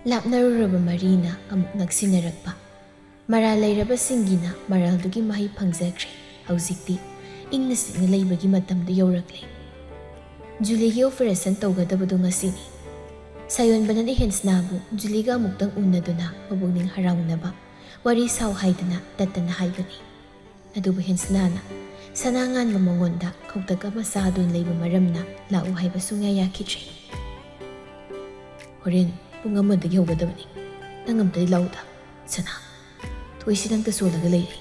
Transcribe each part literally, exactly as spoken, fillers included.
ꯂꯥꯞꯅꯔꯨꯔꯕ ꯃꯔꯤꯅ ꯑꯃꯨꯛ ꯅꯛꯁꯤꯟꯅꯔꯛꯄ꯫ ꯃꯔꯥꯜ ꯂꯩꯔꯕꯁꯤꯡꯒꯤꯅ ꯃꯔꯥꯜꯗꯨꯒꯤ ꯃꯍꯩ ꯐꯪꯖꯈ꯭ꯔꯦ꯫ ꯍꯧꯖꯤꯛꯇꯤ ꯏꯪꯅ ꯆꯤꯛꯅ ꯂꯩꯕꯒꯤ ꯃꯇꯝꯗꯨ ꯌꯧꯔꯛꯂꯦ꯫ ꯖꯨꯂꯤꯒꯤ operation ꯇꯧꯒꯗꯕꯗꯨ ꯉꯁꯤꯅꯤ꯫ ꯁꯥꯌꯣꯟꯕꯅꯗꯤ ꯍꯦꯟꯁꯅꯥꯕꯨ ꯖꯨꯂꯤꯒ ꯑꯃꯨꯛꯇꯪ ꯎꯅꯗꯨꯅ ꯃꯄꯨꯛꯅꯤꯡ ꯍꯔꯥꯎꯅꯕ ꯋꯥꯔꯤ ꯁꯥꯎ ꯍꯥꯏꯗꯅ ꯇꯠꯇꯅ ꯍꯥꯏꯕꯅꯤ꯫ ꯑꯗꯨꯕꯨ ꯍꯦꯟꯁꯅꯥꯅ ꯁꯅꯥ ꯉꯥꯟꯕ ꯃꯉꯣꯟꯗ ꯈꯧꯇꯛ ꯑꯃ ꯆꯥꯗꯨꯅ ꯂꯩꯕ ꯃꯔꯝꯅ ꯂꯥꯛꯎ ꯍꯥꯏꯕ ꯁꯨꯡꯌꯥ ꯌꯥꯈꯤꯗ꯭ꯔꯦ꯫ "ꯍꯣꯔꯦꯟ ꯄꯨꯡ ꯑꯃꯗꯒꯤ ꯍꯧꯒꯗꯕꯅꯤ꯫ ꯅꯪ ꯑꯝꯇꯗꯤ ꯂꯥꯛꯎꯗ, ꯁꯅꯥ꯫ ꯊꯣꯏꯁꯤ ꯅꯪꯇ ꯁꯣꯜꯂꯒ ꯂꯩꯔꯦ꯫"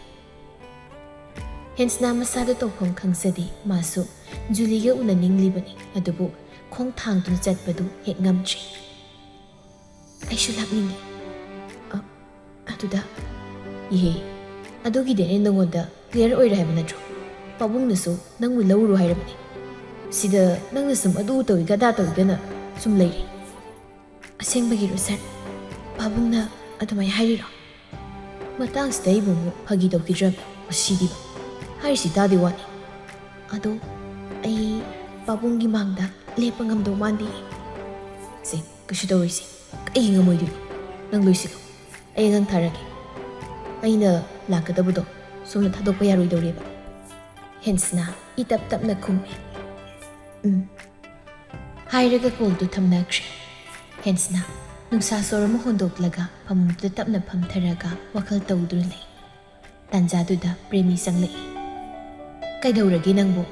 ꯍꯦꯟꯁꯅꯥ ꯃꯁꯥꯗ ꯇꯧꯐꯝ ꯈꯪꯖꯗꯦ꯫ ꯃꯥꯁꯨ ꯖꯨꯂꯤꯒ ꯎꯅꯅꯤꯡꯂꯤꯕꯅꯤ, ꯑꯗꯨꯕꯨ ꯈꯣꯡ ꯊꯥꯡꯗꯨꯅ ꯆꯠꯄꯗꯨ ꯍꯦꯛ ꯉꯝꯗ꯭ꯔꯦ꯫ "ꯑꯩꯁꯨ ꯂꯥꯛꯅꯤꯡꯉꯤ꯫ ꯑ, ꯑꯗꯨꯗ..." "ꯏꯍꯦ, ꯑꯗꯨꯒꯤꯗꯤ ꯑꯩꯅ ꯅꯉꯣꯟꯗ clear ꯑꯣꯏꯔꯦ ꯍꯥꯏꯕ ꯅꯠꯇ꯭ꯔꯣ? ꯄꯥꯕꯨꯡꯅꯁꯨ ꯅꯪꯕꯨ ꯂꯧꯔꯨ ꯍꯥꯏꯔꯕꯅꯤ꯫ ꯁꯤꯗ ꯅꯪꯅ ꯁꯨꯝ ꯑꯗꯨ ꯇꯧꯏꯒ ꯑꯗꯥ ꯇꯧꯏꯒꯅ ꯁꯨꯝ ꯂꯩꯔꯦ꯫" "ꯑꯁꯦꯡꯕꯒꯤꯔꯣ ꯁꯥꯔ? ꯄꯥꯕꯨꯡꯅ ꯑꯗꯨꯃꯥꯏꯅ ꯍꯥꯏꯔꯤꯔꯣ?" ꯃꯇꯥꯡꯁꯤꯗ ꯑꯩꯕꯨ ꯑꯃꯨꯛ ꯐꯥꯒꯤ ꯇꯧꯈꯤꯗ꯭ꯔꯕ ꯃꯁꯤꯗꯤꯕ꯫ ꯍꯥꯏꯔꯤꯁꯤ ꯇꯥꯗꯦ ꯋꯥꯅꯤ꯫ "ꯑꯗꯣ ꯑꯩ ꯄꯥꯕꯨꯡꯒꯤ ꯃꯥꯡꯗ ꯂꯦꯞꯄ ꯉꯝꯗꯧ ꯃꯥꯟꯗꯦ꯫" "ꯁꯦ, ꯀꯩꯁꯨ ꯇꯧꯔꯣꯏꯁꯦ꯫ ꯀꯩꯒꯤ ꯉꯝꯃꯣꯏꯗꯣꯏꯅꯣ? ꯅꯪ ꯂꯣꯏꯁꯤꯜꯂꯣ꯫ ꯑꯩ ꯑꯉꯥꯡ ꯊꯥꯔꯒꯦ꯫ ꯑꯩꯅ ꯂꯥꯛꯀꯗꯕꯗꯣ ꯁꯣꯝꯗ ꯊꯥꯗꯣꯛꯄ ꯌꯥꯔꯣꯏꯗꯧꯔꯦꯕ꯫" ꯍꯦꯟꯁꯅ ꯏ ꯇꯞ ꯇꯞꯅ ꯈꯨꯝꯃꯤ꯫ "ꯎꯝ꯫" ꯍꯥꯏꯔꯒ ꯀꯣꯜꯗꯨ ꯊꯝꯅꯈ꯭ꯔꯦ꯫ ꯍꯦꯟꯁꯅ ꯅꯨꯡꯁꯥ ꯁꯣꯔ ꯑꯃ ꯍꯣꯟꯗꯣꯛꯂꯒ ꯐꯃꯨꯡꯗꯨꯗ ꯇꯞꯅ ꯐꯝꯊꯔꯒ ꯋꯥꯈꯜ ꯇꯧꯗꯨꯅ ꯂꯩ꯫ ꯇꯥꯟꯖꯥꯗꯨꯗ ꯄ꯭ꯔꯦꯃꯤ ꯆꯪꯂꯛꯏ꯫ "ꯀꯩꯗꯧꯔꯒꯦ ꯅꯪꯕꯨ?"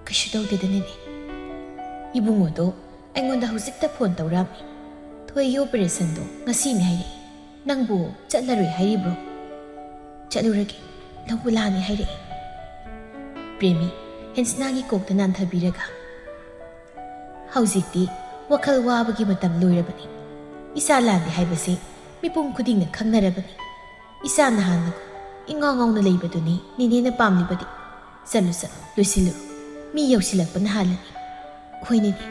"ꯀꯩꯁꯨ ꯇꯧꯗꯦꯗ ꯅꯦꯅꯦ꯫ ꯏꯕꯨꯡꯉꯣꯗꯣ ꯑꯩꯉꯣꯟꯗ ꯍꯧꯖꯤꯛꯇ ꯐꯣꯟ ꯇꯧꯔꯛꯑꯝꯃꯤ꯫ ꯊꯣꯏꯒꯤ operationꯗꯣ ꯉꯁꯤꯅꯤ ꯍꯥꯏꯔꯛꯏ꯫ ꯅꯪꯕꯨ ꯆꯠꯂꯔꯣꯏ ꯍꯥꯏꯔꯤꯕ꯭ꯔꯣ?" "ꯆꯠꯂꯨꯔꯒꯦ, ꯂꯧꯕ ꯂꯥꯛꯑꯅꯤ ꯍꯥꯏꯔꯛꯏ꯫" ꯄ꯭ꯔꯦꯃꯤ ꯍꯦꯟꯁꯅꯥꯒꯤ ꯀꯣꯛꯇ ꯅꯥꯟꯊꯕꯤꯔꯒ, "ꯍꯧꯖꯤꯛꯇꯤ ꯋꯥꯈꯜ ꯋꯥꯕꯒꯤ ꯃꯇꯝ ꯂꯣꯏꯔꯕꯅꯤ꯫ ꯏꯆꯥ ꯂꯥꯟꯗꯦ ꯍꯥꯏꯕꯁꯤ ꯃꯤꯄꯨꯝ ꯈꯨꯗꯤꯡꯅ ꯈꯪꯅꯔꯕꯅꯤ꯫ ꯏꯆꯥ ꯅꯍꯥꯟꯅ ꯏꯉꯥꯎ ꯉꯥꯎꯅ ꯂꯩꯕꯗꯨꯅꯤ ꯅꯦꯅꯦꯅ ꯄꯥꯝꯂꯤꯕꯗꯤ꯫ ꯆꯠꯂꯨ, ꯆꯠꯂꯨ, ꯂꯣꯏꯁꯤꯜꯂꯨ꯫ ꯃꯤ ꯌꯧꯁꯤꯜꯂꯛꯄꯅ ꯍꯥꯜꯂꯅꯤ꯫" "ꯍꯣꯏ ꯅꯦꯅꯦ꯫"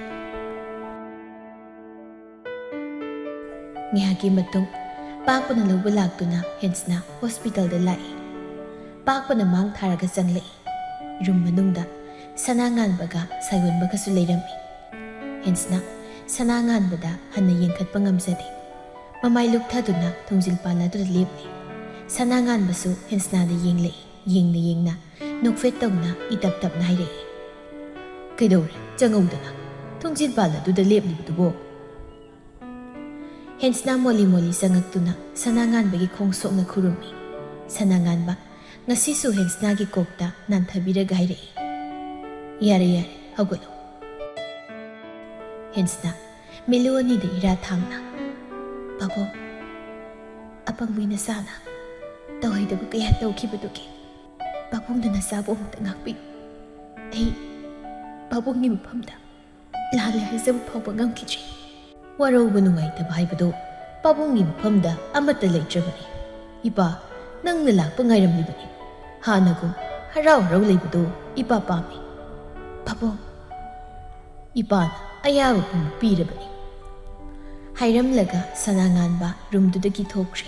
ꯉꯥꯏꯍꯥꯛꯀꯤ ꯃꯇꯨꯡ ꯄꯥꯛꯄꯅ ꯂꯧꯕ ꯂꯥꯛꯇꯨꯅ ꯍꯦꯟꯁꯅ hospitalꯗ ꯂꯥꯛꯏ꯫ ꯄꯥꯛꯄꯅ ꯃꯥꯡ ꯊꯥꯔꯒ ꯆꯪꯂꯛꯏ꯫ Room ꯃꯅꯨꯡꯗ ꯁꯅꯥ ꯉꯥꯟꯕꯒ ꯁꯥꯌꯣꯟꯕꯒꯁꯨ ꯂꯩꯔꯝꯃꯤ꯫ ꯍꯦꯟꯁꯅ ꯁꯅꯥ ꯉꯥꯟꯕꯗ ꯍꯟꯅ ꯌꯦꯡꯈꯠꯄ ꯉꯝꯖꯗꯦ꯫ ꯃꯃꯥꯏ ꯂꯨꯞꯊꯗꯨꯅ ꯊꯣꯡꯖꯤꯜ ꯄꯥꯜꯂꯗꯨꯗ ꯂꯦꯞꯂꯤ꯫ ꯁꯅꯥ ꯉꯥꯟꯕꯁꯨ ꯍꯦꯟꯁꯅꯥꯗ ꯌꯦꯡꯂꯛꯏ꯫ ꯌꯦꯡꯅ ꯌꯦꯡꯅ ꯅꯣꯛꯐꯦꯠ ꯇꯧꯅ ꯏꯇꯞ ꯇꯞꯅ ꯍꯥꯏꯔꯛꯏ, "ꯀꯩꯗꯧꯔꯦ? ꯆꯪꯉꯧꯗꯅ꯫ ꯊꯣꯡꯖꯤꯜ ꯄꯥꯜꯂꯗꯨꯗ ꯂꯦꯞꯂꯤꯕꯗꯨꯕꯣ?" ꯍꯦꯟꯁꯅꯥ ꯃꯣꯂꯤ ꯃꯣꯂꯤ ꯆꯪꯉꯛꯇꯨꯅ ꯁꯅꯥ ꯉꯥꯟꯕꯒꯤ ꯈꯣꯡ ꯁꯣꯛꯅ ꯈꯨꯔꯨꯝꯃꯤ꯫ ꯁꯅꯥ ꯉꯥꯟꯕ ꯉꯁꯤꯁꯨ ꯍꯦꯟꯁꯅꯥꯒꯤ ꯀꯣꯛꯇ ꯅꯥꯟꯊꯕꯤꯔꯒ ꯍꯥꯏꯔꯛꯏ, "ꯌꯥꯔꯦ, ꯌꯥꯔꯦ, ꯍꯧꯒꯠꯂꯣ꯫" ꯍꯦꯟꯁꯅꯥ ꯃꯤꯂꯨ ꯑꯅꯤꯗ ꯏꯔꯥ ꯊꯥꯡꯅ, "ꯄꯥꯕꯨꯡ, ꯑꯄꯪꯕꯤ ꯅꯆꯥꯅ ꯇꯧꯍꯩꯗꯕ ꯀꯌꯥ ꯇꯧꯈꯤꯕꯗꯨꯒꯤ ꯄꯥꯕꯨꯡꯅ ꯅꯆꯥꯕꯨ ꯑꯃꯨꯛꯇ ꯉꯥꯛꯄꯤꯌꯨ꯫ ꯑꯩ ꯄꯥꯕꯨꯡꯒꯤ ꯃꯐꯝꯗ ꯂꯥꯜꯂꯦ ꯍꯥꯏꯖꯕ ꯐꯥꯎꯕ ꯉꯝꯈꯤꯗ꯭ꯔꯤ꯫" ꯋꯥꯔꯧꯕ ꯅꯨꯡꯉꯥꯏꯇꯕ ꯍꯥꯏꯕꯗꯨ ꯄꯥꯕꯨꯡꯒꯤ ꯃꯐꯝꯗ ꯑꯃꯠꯇ ꯂꯩꯇ꯭ꯔꯕꯅꯤ꯫ "ꯏꯄꯥ, ꯅꯪꯅ ꯂꯥꯛꯄ ꯉꯥꯏꯔꯝꯂꯤꯕꯅꯤ꯫ ꯍꯥꯟꯅꯒꯨꯝ ꯍꯔꯥꯎ ꯍꯔꯥꯎ ꯂꯩꯕꯗꯨ ꯏꯄꯥ ꯄꯥꯝꯃꯤ꯫ ꯄꯥꯕꯨꯡ, ꯏꯄꯥꯅ ꯑꯌꯥꯕ ꯄꯨꯝꯕ ꯄꯤꯔꯕꯅꯤ꯫" ꯍꯥꯏꯔꯝꯂꯒ ꯁꯅꯥ ꯉꯥꯟꯕ ꯔꯨꯝꯗꯨꯗꯒꯤ ꯊꯣꯛꯈ꯭ꯔꯦ꯫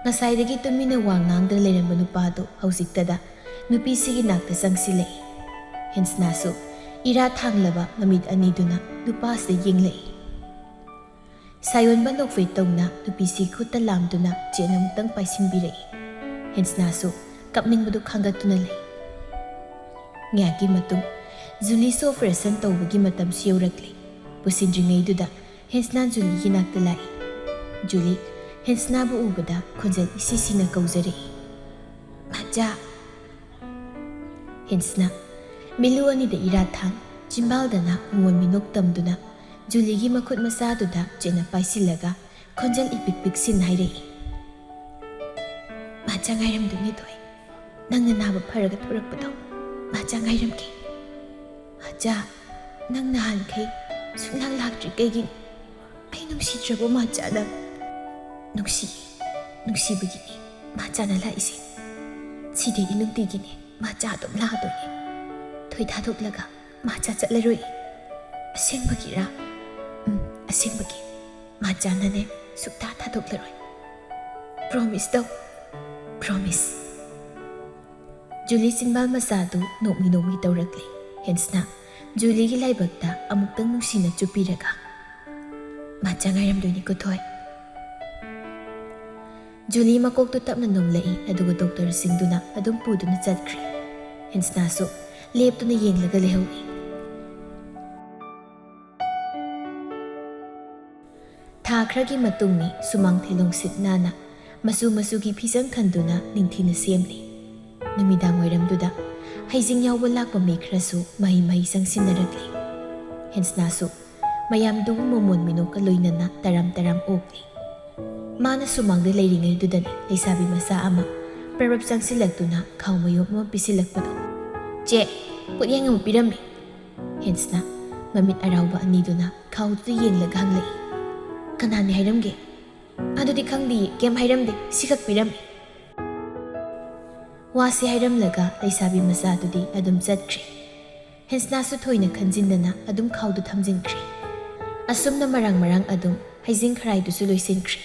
ꯉꯁꯥꯏꯗꯒꯤ ꯇꯨꯃꯤꯟꯅ ꯋꯥ ꯉꯥꯡꯗꯅ ꯂꯩꯔꯝꯕ ꯅꯨꯄꯥꯗꯨ ꯍꯧꯖꯤꯛꯇꯗ ꯅꯨꯄꯤꯁꯤꯒꯤ ꯅꯥꯛꯇ ꯆꯪꯁꯤꯜꯂꯛꯏ꯫ ꯍꯦꯟꯁꯅꯥꯁꯨ ꯏꯔꯥ ꯊꯥꯡꯂꯕ ꯃꯃꯤꯠ ꯑꯅꯤꯗꯨꯅ ꯅꯨꯄꯥꯁꯤꯗ ꯌꯦꯡꯂꯛꯏ꯫ ꯁꯥꯌꯣꯟꯕ ꯅꯣꯛꯐꯦꯠ ꯇꯧꯅ ꯅꯨꯄꯤꯁꯤ ꯈꯨꯠꯇ ꯂꯥꯝꯗꯨꯅ ꯆꯦꯠꯅ ꯑꯃꯨꯛꯇꯪ ꯄꯥꯏꯁꯤꯟꯕꯤꯔꯛꯏ꯫ ꯍꯦꯟꯁꯅꯥꯁꯨ ꯀꯞꯅꯤꯡꯕꯗꯨ ꯈꯥꯡꯒꯠꯇꯨꯅ ꯂꯩ꯫ ꯉꯥꯏꯍꯥꯛꯀꯤ ꯃꯇꯨꯡ ꯖꯨꯂꯤꯁꯨ ꯑꯣꯄꯔꯦꯁꯟ ꯇꯧꯕꯒꯤ ꯃꯇꯝꯁꯨ ꯌꯧꯔꯛꯂꯦ꯫ ꯄꯨꯁꯤꯟꯗ꯭ꯔꯤꯉꯩꯗꯨꯗ ꯍꯦꯟꯁꯅꯥ ꯖꯨꯂꯤꯒꯤ ꯅꯥꯛꯇ ꯂꯥꯛꯏ꯫ ꯖꯨꯂꯤ ꯍꯦꯟꯁꯅꯥꯕꯨ ꯎꯕꯗ ꯈꯣꯟꯖꯦꯜ ꯏꯁꯤ ꯁꯤꯅ ꯀꯧꯖꯔꯛꯏ, "ꯃꯥꯆꯥ!" ꯍꯦꯟꯁꯅꯥ ꯃꯤꯂꯨ ꯑꯅꯤꯗ ꯏꯔꯥ ꯊꯥꯡ, ꯆꯤꯝꯕꯥꯜꯗꯅ ꯎꯃꯣꯟ ꯃꯤꯅꯣꯛ ꯇꯝꯗꯨꯅ ꯖꯨꯂꯤꯒꯤ ꯃꯈꯨꯠ ꯃꯁꯥꯗꯨꯗ ꯆꯦꯠꯅ ꯄꯥꯏꯁꯤꯜꯂꯒ ꯈꯣꯟꯖꯦꯜ ꯏꯄꯤꯛ ꯄꯤꯛꯁꯤꯟ ꯍꯥꯏꯔꯛꯏ, "ꯃꯥꯆꯥ ꯉꯥꯏꯔꯝꯗꯣꯏꯅꯦ ꯊꯣꯏ꯫ ꯅꯪꯅ ꯅꯥꯕ ꯐꯔꯒ ꯊꯣꯔꯛꯄꯗꯣ ꯃꯥꯆꯥ ꯉꯥꯏꯔꯝꯒꯦ꯫ ꯃꯥꯆꯥ, ꯅꯪ ꯅꯍꯥꯟꯈꯩ ꯁꯨꯡꯂꯥꯛ ꯂꯥꯛꯇ꯭ꯔꯤ ꯀꯩꯒꯤꯅꯣ? ꯑꯩ ꯅꯨꯡꯁꯤꯗ꯭ꯔꯕꯣ ꯃꯥꯆꯥ ꯅꯪ?" "ꯅꯨꯡꯁꯤ, ꯅꯨꯡꯁꯤꯕꯒꯤꯅꯦ ꯃꯥꯆꯥꯅ ꯂꯥꯛꯏꯁꯦ꯫ ꯁꯤꯗꯩꯗꯤ ꯅꯨꯡꯇꯤꯒꯤꯅꯦ ꯃꯥꯆꯥ ꯑꯗꯨꯝ ꯂꯥꯛꯑꯗꯣꯏꯅꯦ꯫ ꯊꯣꯏ ꯊꯥꯗꯣꯛꯂꯒ ꯃꯥꯆꯥ ꯆꯠꯂꯔꯣꯏ꯫" "ꯑꯁꯦꯡꯕꯒꯤꯔꯥ?" "ꯎꯝ, ꯑꯁꯦꯡꯕꯒꯤ꯫ ꯃꯥꯆꯥꯅꯅꯦ ꯁꯨꯛꯊꯥ ꯊꯥꯗꯣꯛꯂꯔꯣꯏ꯫ ꯄ꯭ꯔꯣꯃꯤꯁ ꯇꯧ, ꯄ꯭ꯔꯣꯃꯤꯁ꯫" ꯖꯨꯂꯤ ꯆꯤꯟꯕꯥꯜ ꯃꯆꯥꯗꯨ ꯅꯣꯛꯃꯤ ꯅꯣꯛꯃꯤ ꯇꯧꯔꯛꯂꯤ꯫ ꯍꯦꯟꯁꯅ ꯖꯨꯂꯤꯒꯤ ꯂꯥꯏꯕꯛꯇ ꯑꯃꯨꯛꯇꯪ ꯅꯨꯡꯁꯤꯅ ꯆꯨꯞꯄꯤꯔꯒ, "ꯃꯆꯥ ꯉꯥꯏꯔꯝꯗꯣꯏꯅꯤꯀꯣ, ꯊꯣꯏ꯫" ꯖꯨꯂꯤ ꯃꯀꯣꯛꯇꯨ ꯇꯞꯅ ꯅꯣꯝꯂꯛꯏ, ꯑꯗꯨꯒ ꯗꯣꯛꯇꯔꯁꯤꯡꯗꯨꯅ ꯑꯗꯨꯝ ꯄꯨꯗꯨꯅ ꯆꯠꯈ꯭ꯔꯦ꯫ ꯍꯦꯟꯁꯅꯥꯁꯨ ꯂꯦꯞꯇꯨꯅ ꯌꯦꯡꯂꯒ ꯂꯩꯍꯧꯏ꯫ ꯊꯥ ꯈꯔꯒꯤ ꯃꯇꯨꯡꯅꯤ, ꯁꯨꯃꯥꯡ ꯊꯦꯂꯣꯡ ꯁꯤꯠ ꯅꯥꯟꯅ ꯃꯆꯨ ꯃꯆꯨꯒꯤ ꯐꯤꯖꯪ ꯈꯟꯗꯨꯅ ꯅꯤꯡꯊꯤꯅ ꯁꯦꯝꯂꯤ꯫ ꯅꯨꯃꯤꯗꯥꯡ ꯋꯥꯏꯔꯝꯗꯨꯗ ꯍꯩꯖꯤꯡ ꯌꯥꯎꯕ ꯂꯥꯛꯄ ꯃꯤ ꯈꯔꯁꯨ ꯃꯍꯩ ꯃꯍꯩ ꯆꯪꯁꯤꯟꯅꯔꯛꯂꯤ꯫ ꯍꯦꯟꯁꯅꯥꯁꯨ ꯃꯌꯥꯝꯗꯨꯕꯨ ꯃꯃꯣꯟ ꯃꯤꯅꯣꯛꯀ ꯂꯣꯏꯅꯅ ꯇꯔꯥꯝ ꯇꯔꯥꯝ ꯑꯣꯛꯂꯤ꯫ ꯃꯥꯅ ꯁꯨꯃꯥꯡꯗ ꯂꯩꯔꯤꯉꯩꯗꯨꯗꯅꯤ ꯂꯩꯁꯥꯕꯤ ꯃꯆꯥ ꯑꯃ ꯄ꯭ꯔꯞ ꯄ꯭ꯔꯞ ꯆꯪꯁꯤꯜꯂꯛꯇꯨꯅ ꯈꯥꯎ ꯃꯌꯣꯝ ꯑꯃ ꯄꯤꯁꯤꯜꯂꯛꯄꯗꯣ꯫ "ꯆꯦ, ꯄꯣꯠꯌꯦꯡ ꯑꯃ ꯄꯤꯔꯝꯃꯤ꯫" ꯍꯦꯟꯁꯅ ꯃꯃꯤꯠ ꯑꯔꯥꯎꯕ ꯑꯅꯤꯗꯨꯅ ꯈꯥꯎꯗꯨꯗ ꯌꯦꯡꯂꯒ ꯍꯪꯂꯛꯏ꯫ "ꯀꯅꯥꯅꯤ ꯍꯥꯏꯔꯝꯒꯦ?" "ꯑꯗꯨꯗꯤ ꯈꯪꯗꯤꯌꯦ, ꯀꯩꯝ ꯍꯥꯏꯔꯝꯗꯦ, ꯁꯤꯈꯛ ꯄꯤꯔꯝꯃꯤ꯫" ꯋꯥꯁꯤ ꯍꯥꯏꯔꯝꯂꯒ ꯂꯩꯁꯥꯕꯤ ꯃꯆꯥꯗꯨꯗꯤ ꯑꯗꯨꯝ ꯆꯠꯈ꯭ꯔꯦ꯫ ꯍꯦꯟꯁꯅꯥꯁꯨ ꯊꯣꯏꯅ ꯈꯟꯖꯤꯟꯗꯅ ꯑꯗꯨꯝ ꯈꯥꯎꯗꯨ ꯊꯝꯖꯤꯟꯈ꯭ꯔꯦ꯫ ꯑꯁꯨꯝꯅ ꯃꯔꯥꯡ ꯃꯔꯥꯡ ꯑꯗꯨꯝ ꯍꯩꯖꯤꯡ ꯈꯔꯥꯏꯗꯨꯁꯨ ꯂꯣꯏꯁꯤꯟꯈ꯭ꯔꯦ꯫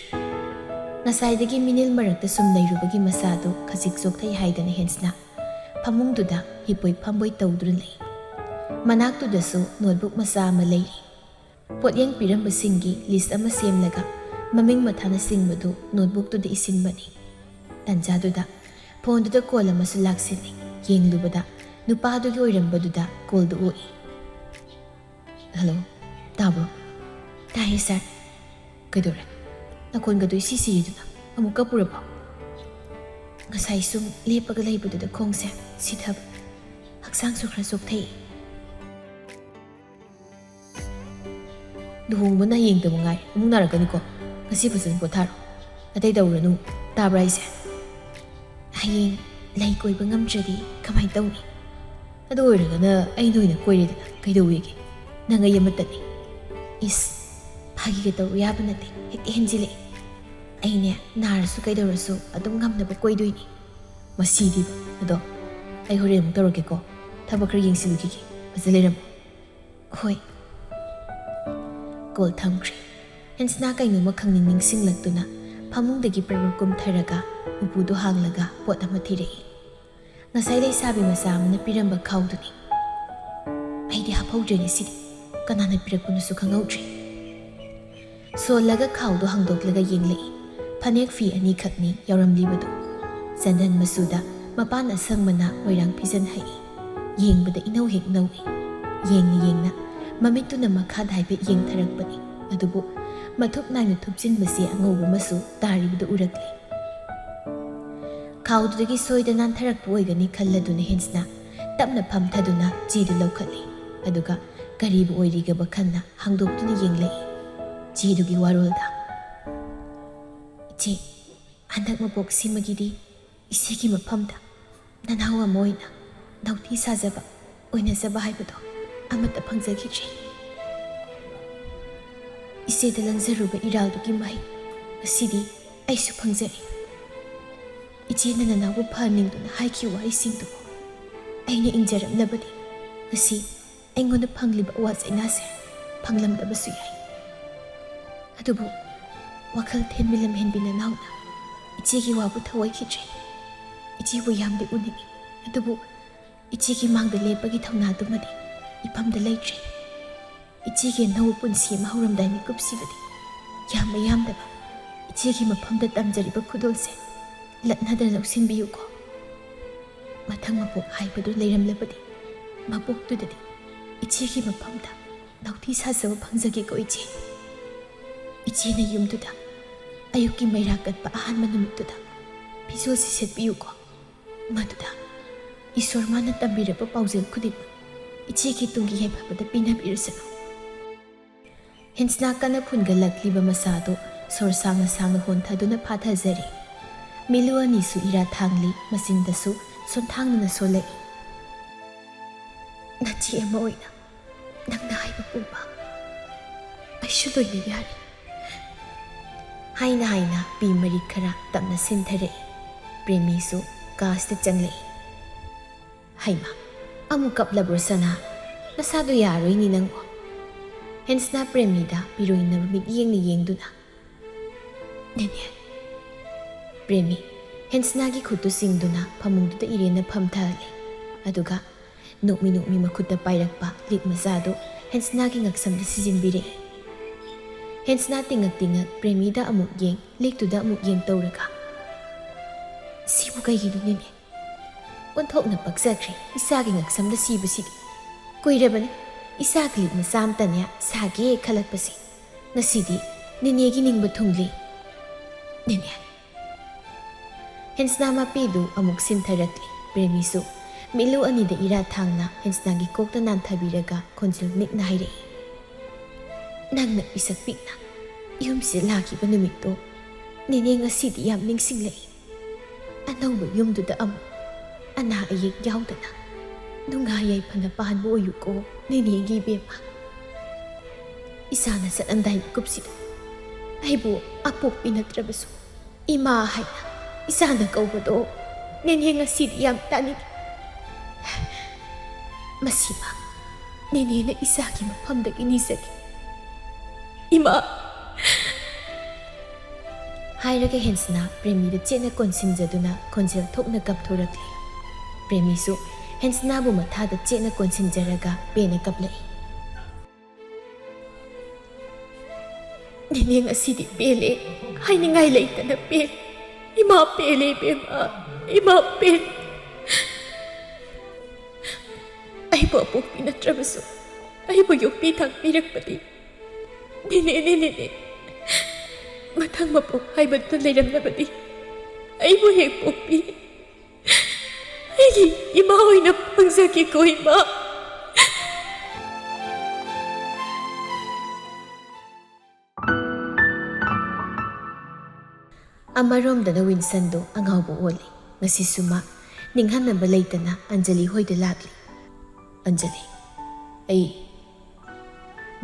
ꯉꯁꯥꯏꯗꯒꯤ ꯃꯤꯅꯤꯜ ꯃꯔꯛꯇ ꯁꯨꯝ ꯂꯩꯔꯨꯕꯒꯤ ꯃꯁꯥꯗꯨ ꯈꯖꯤꯛ ꯆꯣꯛꯊꯩ ꯍꯥꯏꯗꯅ ꯍꯦꯟꯁꯅ ꯐꯃꯨꯡꯗꯨꯗ ꯍꯤꯞꯄꯣꯏ ꯐꯝꯕꯣꯏ ꯇꯧꯗꯨꯅ ꯂꯩ꯫ ꯃꯅꯥꯛꯇꯨꯗꯁꯨ ꯅꯣꯠꯕꯨꯛ ꯃꯆꯥ ꯑꯃ ꯂꯩꯔꯤ꯫ ꯄꯣꯠꯌꯦꯡ ꯄꯤꯔꯝꯕꯁꯤꯡꯒꯤ ꯂꯤꯁ ꯑꯃ ꯁꯦꯝꯂꯒ ꯃꯃꯤꯡ ꯃꯊꯥꯅ ꯁꯤꯡꯕꯗꯨ ꯅꯣꯠꯕꯨꯛꯇꯨꯗ ꯏꯁꯤꯟꯕꯅꯤ꯫ ꯇꯟꯖꯥꯗꯨꯗ ꯐꯣꯟꯗꯨꯗ ꯀꯣꯜ ꯑꯃꯁꯨ ꯂꯥꯛꯁꯤꯜꯂꯤ꯫ ꯌꯦꯡꯂꯨꯕꯗ ꯅꯨꯄꯥꯗꯨꯒꯤ ꯑꯣꯏꯔꯝꯕꯗꯨꯗ ꯀꯣꯜꯗꯨ ꯎꯏ꯫ "ꯍꯜꯂꯣ, ꯇꯥꯕ꯭ꯔꯣ?" "ꯇꯥꯏꯌꯦ ꯁꯥꯔ꯫" "ꯀꯩꯗꯧꯔꯦ? ꯅꯈꯣꯟꯒꯗꯣ ꯏꯁꯤ ꯁꯤꯔꯤꯗꯨꯅ ꯑꯃꯨꯛ ꯀꯞꯄꯨꯔꯕꯣ?" "ꯉꯁꯥꯏ ꯁꯨꯝ ꯂꯦꯞꯄꯒ ꯂꯩꯕꯗꯨꯗ ꯈꯣꯡꯁꯦ ꯁꯤꯊꯕ, ꯍꯛꯆꯥꯡꯁꯨ ꯈꯔ ꯆꯣꯛꯊꯩ꯫" "ꯂꯨꯍꯣꯡꯕꯅ ꯍꯌꯦꯡꯗ ꯃꯉꯥꯏ, ꯑꯃꯨꯛ ꯅꯥꯔꯛꯀꯅꯤꯀꯣ꯫ ꯉꯁꯤ ꯐꯖꯅ ꯄꯣꯊꯥꯔꯣ꯫ ꯑꯇꯩ ꯇꯧꯔꯨꯔꯅꯨ, ꯇꯥꯕ꯭ꯔꯥ ꯑꯩꯁꯦ?" "ꯍꯌꯦꯡ ꯂꯩ ꯀꯣꯏꯕ ꯉꯝꯗ꯭ꯔꯗꯤ ꯀꯃꯥꯏꯅ ꯇꯧꯅꯤ?" "ꯑꯗꯨ ꯑꯣꯏꯔꯒꯅ ꯑꯩꯅ ꯑꯣꯏꯅ ꯀꯣꯏꯔꯦꯗꯅ, ꯀꯩꯗꯧꯋꯦꯒꯦ? ꯅꯪ ꯑꯩ ꯑꯃꯠꯇꯅꯤ꯫" "ꯏꯁ, ꯐꯥꯒꯤꯒ ꯇꯧꯔꯨ ꯌꯥꯕ ꯅꯠꯇꯦ, ꯍꯦꯛꯇ ꯍꯦꯟꯖꯤꯜꯂꯛꯑꯦ꯫ ꯑꯩꯅꯦ, ꯅꯥꯔꯁꯨ ꯀꯩꯗꯧꯔꯁꯨ ꯑꯗꯨꯝ ꯉꯝꯅꯕ ꯀꯣꯏꯗꯣꯏꯅꯤ꯫" "ꯃꯁꯤꯗꯤꯕ꯫ ꯑꯗꯣ ꯑꯩ ꯍꯣꯔꯦꯟ ꯑꯃꯨꯛ ꯇꯧꯔꯛꯀꯦꯀꯣ, ꯊꯕꯛ ꯈꯔ ꯌꯦꯡꯁꯤꯜꯂꯨꯈꯤꯒꯦ꯫ ꯐꯖ ꯂꯩꯔꯝꯃꯣ꯫" "ꯍꯣꯏ꯫" ꯀꯣꯜ ꯊꯝꯈ꯭ꯔꯦ꯫ ꯍꯦꯟꯁꯅꯥ ꯀꯩꯅꯣꯝꯃ ꯈꯪꯅꯤꯡ ꯅꯤꯡꯁꯤꯡꯂꯛꯇꯨꯅ ꯐꯃꯨꯡꯗꯒꯤ ꯄ꯭ꯔꯞ ꯀꯨꯝꯊꯔꯒ ꯎꯄꯨꯗꯨ ꯍꯥꯡꯂꯒ ꯄꯣꯠ ꯑꯃ ꯊꯤꯔꯛꯏ꯫ ꯉꯁꯥꯏ ꯂꯩꯁꯥꯕꯤ ꯃꯆꯥ ꯑꯃꯅ ꯄꯤꯔꯝꯕ ꯈꯥꯎꯗꯨꯅꯤ꯫ ꯑꯩꯗꯤ ꯍꯥꯞꯍꯧꯗ꯭ꯔꯦ ꯉꯁꯤꯗꯤ꯫ ꯀꯅꯥꯅ ꯄꯤꯔꯛꯄꯅꯣꯁꯨ ꯈꯪꯍꯧꯗ꯭ꯔꯦ꯫ ꯁꯣꯜꯂꯒ ꯈꯥꯎꯗꯣ ꯍꯥꯡꯗꯣꯛꯂꯒ ꯌꯦꯡꯂꯛꯏ꯫ ꯐꯅꯦꯛ ꯐꯤ ꯑꯅꯤꯈꯛꯅꯤ ꯌꯥꯎꯔꯝꯂꯤꯕꯗꯣ꯫ ꯆꯟꯗꯟ ꯃꯆꯨꯗ ꯃꯄꯥꯟ ꯑꯁꯪꯕꯅ ꯃꯣꯏꯔꯥꯡ ꯐꯤꯖꯟ ꯍꯛꯏ꯫ ꯌꯦꯡꯕꯗ ꯏꯅꯧ ꯍꯦꯛ ꯅꯧꯏ꯫ ꯌꯦꯡꯅ ꯌꯦꯡꯅ ꯃꯃꯤꯠꯇꯨꯅ ꯃꯈꯥꯗ ꯍꯥꯏꯐꯦꯠ ꯌꯦꯡꯊꯔꯛꯄꯅꯤ꯫ ꯑꯗꯨꯕꯨ ꯃꯊꯨꯞ ꯅꯥꯏꯅ ꯊꯨꯞꯆꯤꯟꯕꯁꯦ ꯑꯉꯧꯕ ꯃꯆꯨ ꯇꯥꯔꯤꯕꯗꯨ ꯎꯔꯛꯂꯦ꯫ ꯈꯥꯎꯗꯨꯗꯒꯤ ꯁꯣꯏꯗ ꯅꯥꯟꯊꯔꯛꯄ ꯑꯣꯏꯒꯅꯤ ꯈꯜꯂꯗꯨꯅ ꯍꯦꯟꯁꯅ ꯇꯞꯅ ꯐꯝꯊꯗꯨꯅ ꯆꯦꯗꯨ ꯂꯧꯈꯠꯂꯤ꯫ ꯑꯗꯨꯒ ꯀꯔꯤꯕꯨ ꯑꯣꯏꯔꯤꯒꯕ ꯈꯟꯅ ꯍꯥꯡꯗꯣꯛꯇꯨꯅ ꯌꯦꯡꯂꯛꯏ꯫ ꯆꯦꯗꯨꯒꯤ ꯋꯥꯔꯣꯜꯗ, "ꯏꯆꯦ, ꯍꯟꯗꯛ ꯃꯄꯣꯛꯁꯤꯃꯒꯤꯗꯤ ꯏꯆꯦꯒꯤ ꯃꯐꯝꯗ ꯅꯅꯥꯎ ꯑꯃ ꯑꯣꯏꯅ ꯅꯥꯎꯊꯤ ꯁꯥꯖꯕ, ꯑꯣꯏꯅꯖꯕ ꯍꯥꯏꯕꯗꯣ ꯑꯃꯠꯇ ꯐꯪꯖꯈꯤꯗ꯭ꯔꯦ꯫ ꯏꯆꯦꯗ ꯂꯪꯖꯔꯨꯕ ꯏꯔꯥꯜꯗꯨꯒꯤ ꯃꯍꯩ ꯉꯁꯤꯗꯤ ꯑꯩꯁꯨ ꯐꯪꯖꯔꯦ꯫ ꯏꯆꯦꯅ ꯅꯅꯥꯎꯕꯨ ꯐꯍꯟꯅꯤꯡꯗꯨꯅ ꯍꯥꯏꯈꯤꯕ ꯋꯥꯍꯩꯁꯤꯡꯗꯨꯕꯨ ꯑꯩꯅ ꯏꯟꯖꯔꯝꯂꯕꯗꯤ ꯉꯁꯤ ꯑꯩꯉꯣꯟꯗ ꯐꯪꯂꯤꯕ ꯑꯋꯥ ꯆꯩꯅꯥꯁꯦ ꯐꯪꯂꯝꯗꯕꯁꯨ ꯌꯥꯏ꯫ ꯑꯗꯨꯕꯨ ꯋꯥꯈꯜ ꯊꯦꯟꯃꯤ ꯂꯝꯍꯦꯟꯕꯤ ꯅꯅꯥꯎꯅ ꯏꯆꯦꯒꯤ ꯋꯥꯕꯨ ꯊꯧꯑꯣꯏꯈꯤꯗ꯭ꯔꯦ꯫ ꯏꯆꯦꯕꯨ ꯌꯥꯝꯗꯤ ꯎꯅꯤꯡꯏ, ꯑꯗꯨꯕꯨ ꯏꯆꯦꯒꯤ ꯃꯥꯡꯗ ꯂꯦꯞꯄꯒꯤ ꯊꯧꯅꯥꯗꯨꯃꯗꯤ ꯏꯐꯝꯗ ꯂꯩꯇ꯭ꯔꯦ꯫ ꯏꯆꯦꯒꯤ ꯑꯅꯧꯕ ꯄꯨꯟꯁꯤ ꯑꯃ ꯍꯧꯔꯝꯗꯥꯏ ꯃꯤꯀꯨꯞꯁꯤꯗꯗꯤ ꯌꯥꯝꯕ ꯌꯥꯝꯗꯕ ꯏꯆꯦꯒꯤ ꯃꯐꯝꯗ ꯇꯝꯖꯔꯤꯕ ꯈꯨꯗꯣꯜꯁꯦ ꯂꯠꯅꯗꯅ ꯂꯧꯁꯤꯟꯕꯤꯌꯨꯀꯣ꯫ ꯃꯊꯪ ꯃꯄꯣꯛ ꯍꯥꯏꯕꯗꯨ ꯂꯩꯔꯝꯂꯕꯗꯤ ꯃꯄꯣꯛꯇꯨꯗꯗꯤ ꯏꯆꯦꯒꯤ ꯃꯐꯝꯗ ꯅꯥꯎꯊꯤ ꯁꯥꯖꯕ ꯐꯪꯖꯒꯦꯀꯣ ꯏꯆꯦ꯫ ꯏꯆꯦꯅ ꯌꯨꯝꯗꯨꯗ ꯑꯌꯨꯛꯀꯤ ꯃꯩꯔꯥ ꯀꯠꯄ ꯑꯍꯥꯟꯕ ꯅꯨꯃꯤꯠꯇꯨꯗ ꯐꯤꯖꯣꯜꯁꯤ ꯁꯦꯠꯄꯤꯌꯨꯀꯣ꯫ ꯃꯗꯨꯗ ꯏꯁꯣꯔ ꯃꯥꯅ ꯇꯝꯕꯤꯔꯕ ꯄꯥꯎꯖꯦꯜ ꯈꯨꯗꯤꯡꯃꯛ ꯏꯆꯦꯒꯤ ꯇꯨꯡꯒꯤ ꯌꯥꯏꯐꯕꯗ ꯄꯤꯅꯕꯤꯔꯁꯅꯨ꯫" ꯍꯦꯟꯁꯅꯥ ꯀꯟꯅ ꯐꯨꯟꯒꯠꯂꯛꯂꯤꯕ ꯃꯁꯥꯗꯨ ꯁꯣꯔ ꯁꯥꯡꯅ ꯁꯥꯡꯅ ꯍꯣꯟꯊꯗꯨꯅ ꯐꯥꯊꯖꯔꯦ꯫ ꯃꯤꯂꯨ ꯑꯅꯤꯁꯨ ꯏꯔꯥ ꯊꯥꯡꯂꯤ, ꯃꯆꯤꯟꯗꯁꯨ ꯁꯣꯟꯊꯥꯡꯅꯅ ꯁꯣꯜꯂꯛꯏ꯫ "ꯅꯆꯦ ꯑꯃ ꯑꯣꯏꯅ ꯅꯪꯅ ꯍꯥꯏꯕ ꯄꯨꯝꯕ ꯑꯩꯁꯨ ꯂꯣꯏꯅ ꯌꯥꯔꯤ꯫" ꯍꯥꯏꯅ ꯍꯥꯏꯅ ꯄꯤ ꯃꯔꯤꯛ ꯈꯔ ꯇꯞꯅ ꯁꯤꯟꯊꯔꯛꯏ꯫ ꯄ꯭ꯔꯦꯃꯤꯁꯨ ꯀꯥꯁꯤꯗ ꯆꯪꯂꯛꯏ꯫ "ꯍꯩꯃꯥ, ꯑꯃꯨꯛ ꯀꯞꯂꯕ꯭ꯔꯣ ꯁꯅꯥ? ꯅꯁꯥꯗꯣ ꯌꯥꯔꯣꯏꯅꯦ ꯅꯪꯕꯣ꯫" ꯍꯦꯟꯁꯅꯥ ꯄ꯭ꯔꯦꯃꯤꯗ ꯄꯤꯔꯣꯏꯅꯕ ꯃꯤꯠꯌꯦꯡꯅ ꯌꯦꯡꯗꯨꯅ, "ꯅꯦꯅꯦ꯫" ꯄ꯭ꯔꯦꯃꯤ ꯍꯦꯟꯁꯅꯥꯒꯤ ꯈꯨꯠꯇꯨ ꯆꯤꯡꯗꯨꯅ ꯐꯃꯨꯡꯗꯨꯗ ꯏꯔꯦꯟꯅ ꯐꯝꯊꯍꯜꯂꯦ꯫ ꯑꯗꯨꯒ ꯅꯣꯛꯃꯤ ꯅꯣꯛꯃꯤ ꯃꯈꯨꯠꯇ ꯄꯥꯏꯔꯛꯄ ꯂꯤꯛ ꯃꯆꯥꯗꯨ ꯍꯦꯟꯁꯅꯥꯒꯤ ꯉꯛꯁꯝꯗ ꯁꯤꯖꯤꯟꯕꯤꯔꯛꯏ꯫ ꯍꯦꯟꯁꯅꯥ ꯇꯤꯡꯉꯛ ꯇꯤꯡꯉꯛ ꯄ꯭ꯔꯦꯃꯤꯗ ꯑꯃꯨꯛ ꯌꯦꯡ, ꯂꯤꯛꯇꯨꯗ ꯑꯃꯨꯛ ꯌꯦꯡ ꯇꯧꯔꯒ, "ꯁꯤꯕꯨ ꯀꯩꯒꯤꯅꯣ, ꯅꯦꯅꯦ? ꯑꯣꯟꯊꯣꯛꯅ ꯄꯛꯆꯈ꯭ꯔꯦ ꯏꯆꯥꯒꯤ ꯉꯛꯁꯝꯗ ꯁꯤꯕꯁꯤꯗꯤ꯫ ꯀꯨꯏꯔꯕꯅꯤ ꯏꯆꯥꯒꯤ ꯂꯤꯛ ꯃꯆꯥ ꯑꯝꯇꯅꯦ ꯁꯥꯒꯦ ꯈꯜꯂꯛꯄꯁꯦ꯫ ꯉꯁꯤꯗꯤ ꯅꯦꯅꯦꯒꯤ ꯅꯤꯡꯕ ꯊꯨꯡꯂꯦ, ꯅꯦꯅꯦ꯫" ꯍꯦꯟꯁꯅꯥ ꯃꯄꯤꯗꯨ ꯑꯃꯨꯛ ꯁꯤꯟꯊꯔꯛꯂꯤ꯫ ꯄ꯭ꯔꯦꯃꯤꯁꯨ ꯃꯤꯠꯂꯨ ꯑꯅꯤꯗ ꯏꯔꯥ ꯊꯥꯡꯅ ꯍꯦꯟꯁꯅꯥꯒꯤ ꯀꯣꯛꯇ ꯅꯥꯟꯊꯕꯤꯔꯒ ꯈꯣꯟꯖꯦꯜ ꯃꯤꯛꯅ ꯍꯥꯏꯔꯛꯏ, "ꯅꯪꯅ ꯄꯤꯁꯛ ꯄꯤꯛꯅ ꯌꯨꯝꯁꯤꯗ ꯂꯥꯛꯈꯤꯕ ꯅꯨꯃꯤꯠꯇꯣ ꯅꯦꯅꯦ ꯉꯁꯤꯗꯤ ꯌꯥꯝ ꯅꯤꯡꯁꯤꯡꯂꯛꯏ꯫ ꯑꯅꯧꯕ ꯌꯨꯝꯗꯨꯗ ꯑꯃꯨꯛ ꯑꯅꯥ ꯑꯌꯦꯛ ꯌꯥꯎꯗꯅ ꯅꯨꯡꯉꯥꯏ ꯌꯥꯏꯐꯅ ꯄꯥꯟꯕ ꯑꯣꯏꯌꯨꯀꯣ ꯅꯦꯅꯦꯒꯤ ꯏꯕꯦꯝꯃ꯫ ꯏꯆꯥꯅ ꯆꯠꯂꯝꯗꯥꯏ ꯃꯤꯀꯨꯞꯁꯤꯗ ꯑꯩꯕꯨ ꯑꯄꯣꯛꯄꯤ ꯅꯠꯇ꯭ꯔꯕꯁꯨ ꯏꯃꯥ ꯍꯥꯏꯅ ꯏꯆꯥꯅ ꯀꯧꯕꯗꯣ ꯅꯦꯅꯦ ꯉꯁꯤꯗꯤ ꯌꯥꯝ ꯇꯥꯅꯤꯡꯏ꯫ ꯃꯁꯤꯃ ꯅꯦꯅꯦꯅ ꯏꯆꯥꯒꯤ ꯃꯐꯝꯗꯒꯤ ꯅꯤꯖꯒꯦ, ꯏꯃꯥ꯫" ꯍꯥꯏꯔꯒ ꯍꯦꯟꯁꯅꯥ ꯄ꯭ꯔꯦꯃꯤꯗ ꯆꯦꯠꯅ ꯀꯣꯟꯁꯤꯟꯖꯗꯨꯅ ꯈꯣꯟꯖꯦꯜ ꯊꯣꯛꯅ ꯀꯞꯊꯣꯔꯛꯂꯤ꯫ ꯄ꯭ꯔꯦꯃꯤꯁꯨ ꯍꯦꯟꯁꯅꯥꯕꯨ ꯃꯊꯥꯗ ꯆꯦꯠꯅ ꯀꯣꯟꯁꯤꯟꯖꯔꯒ ꯄꯦꯟꯅ ꯀꯞꯂꯛꯏ꯫ "ꯅꯦꯅꯦ ꯉꯁꯤꯗꯤ ꯄꯦꯜꯂꯦ, ꯍꯥꯏꯅꯤꯡꯉꯥꯏ ꯂꯩꯇꯅ ꯄꯦꯜꯂꯦ꯫ ꯏꯃꯥ ꯄꯦꯜꯂꯦ ꯏꯕꯦꯝꯃ, ꯏꯃꯥ ꯄꯦꯜꯂꯦ꯫ ꯑꯩꯕꯨ ꯑꯄꯣꯛꯄꯤ ꯅꯠꯇ꯭ꯔꯕꯁꯨ ꯑꯩꯕꯨ ꯌꯣꯛꯄꯤ ꯊꯥꯛꯄꯤꯔꯛꯄꯗꯤ ꯅꯦꯅꯦꯅꯦ, ꯅꯦꯅꯦ꯫ ꯃꯊꯪ ꯃꯄꯣꯛ ꯍꯥꯏꯕꯗꯨ ꯂꯩꯔꯝꯂꯕꯗꯤ ꯑꯩꯕꯨ ꯍꯦꯛ ꯄꯣꯛꯄꯤ꯫ ꯑꯩꯒꯤ ꯏꯃꯥ ꯑꯣꯏꯅ ꯐꯪꯖꯒꯦꯀꯣ, ꯏꯃꯥ꯫" ꯑꯃꯔꯣꯝꯗꯅ ꯋꯤꯟꯁꯟꯗꯣ ꯑꯉꯥꯎꯕ ꯑꯣꯜꯂꯤ꯫ ꯉꯁꯤꯁꯨ ꯃꯥ ꯅꯤꯡꯍꯟꯅꯕ ꯂꯩꯇꯅ ꯑꯟꯖꯂꯤ ꯍꯣꯏꯗ ꯂꯥꯛꯂꯤ꯫ "ꯑꯟꯖꯂꯤ, ꯑꯩ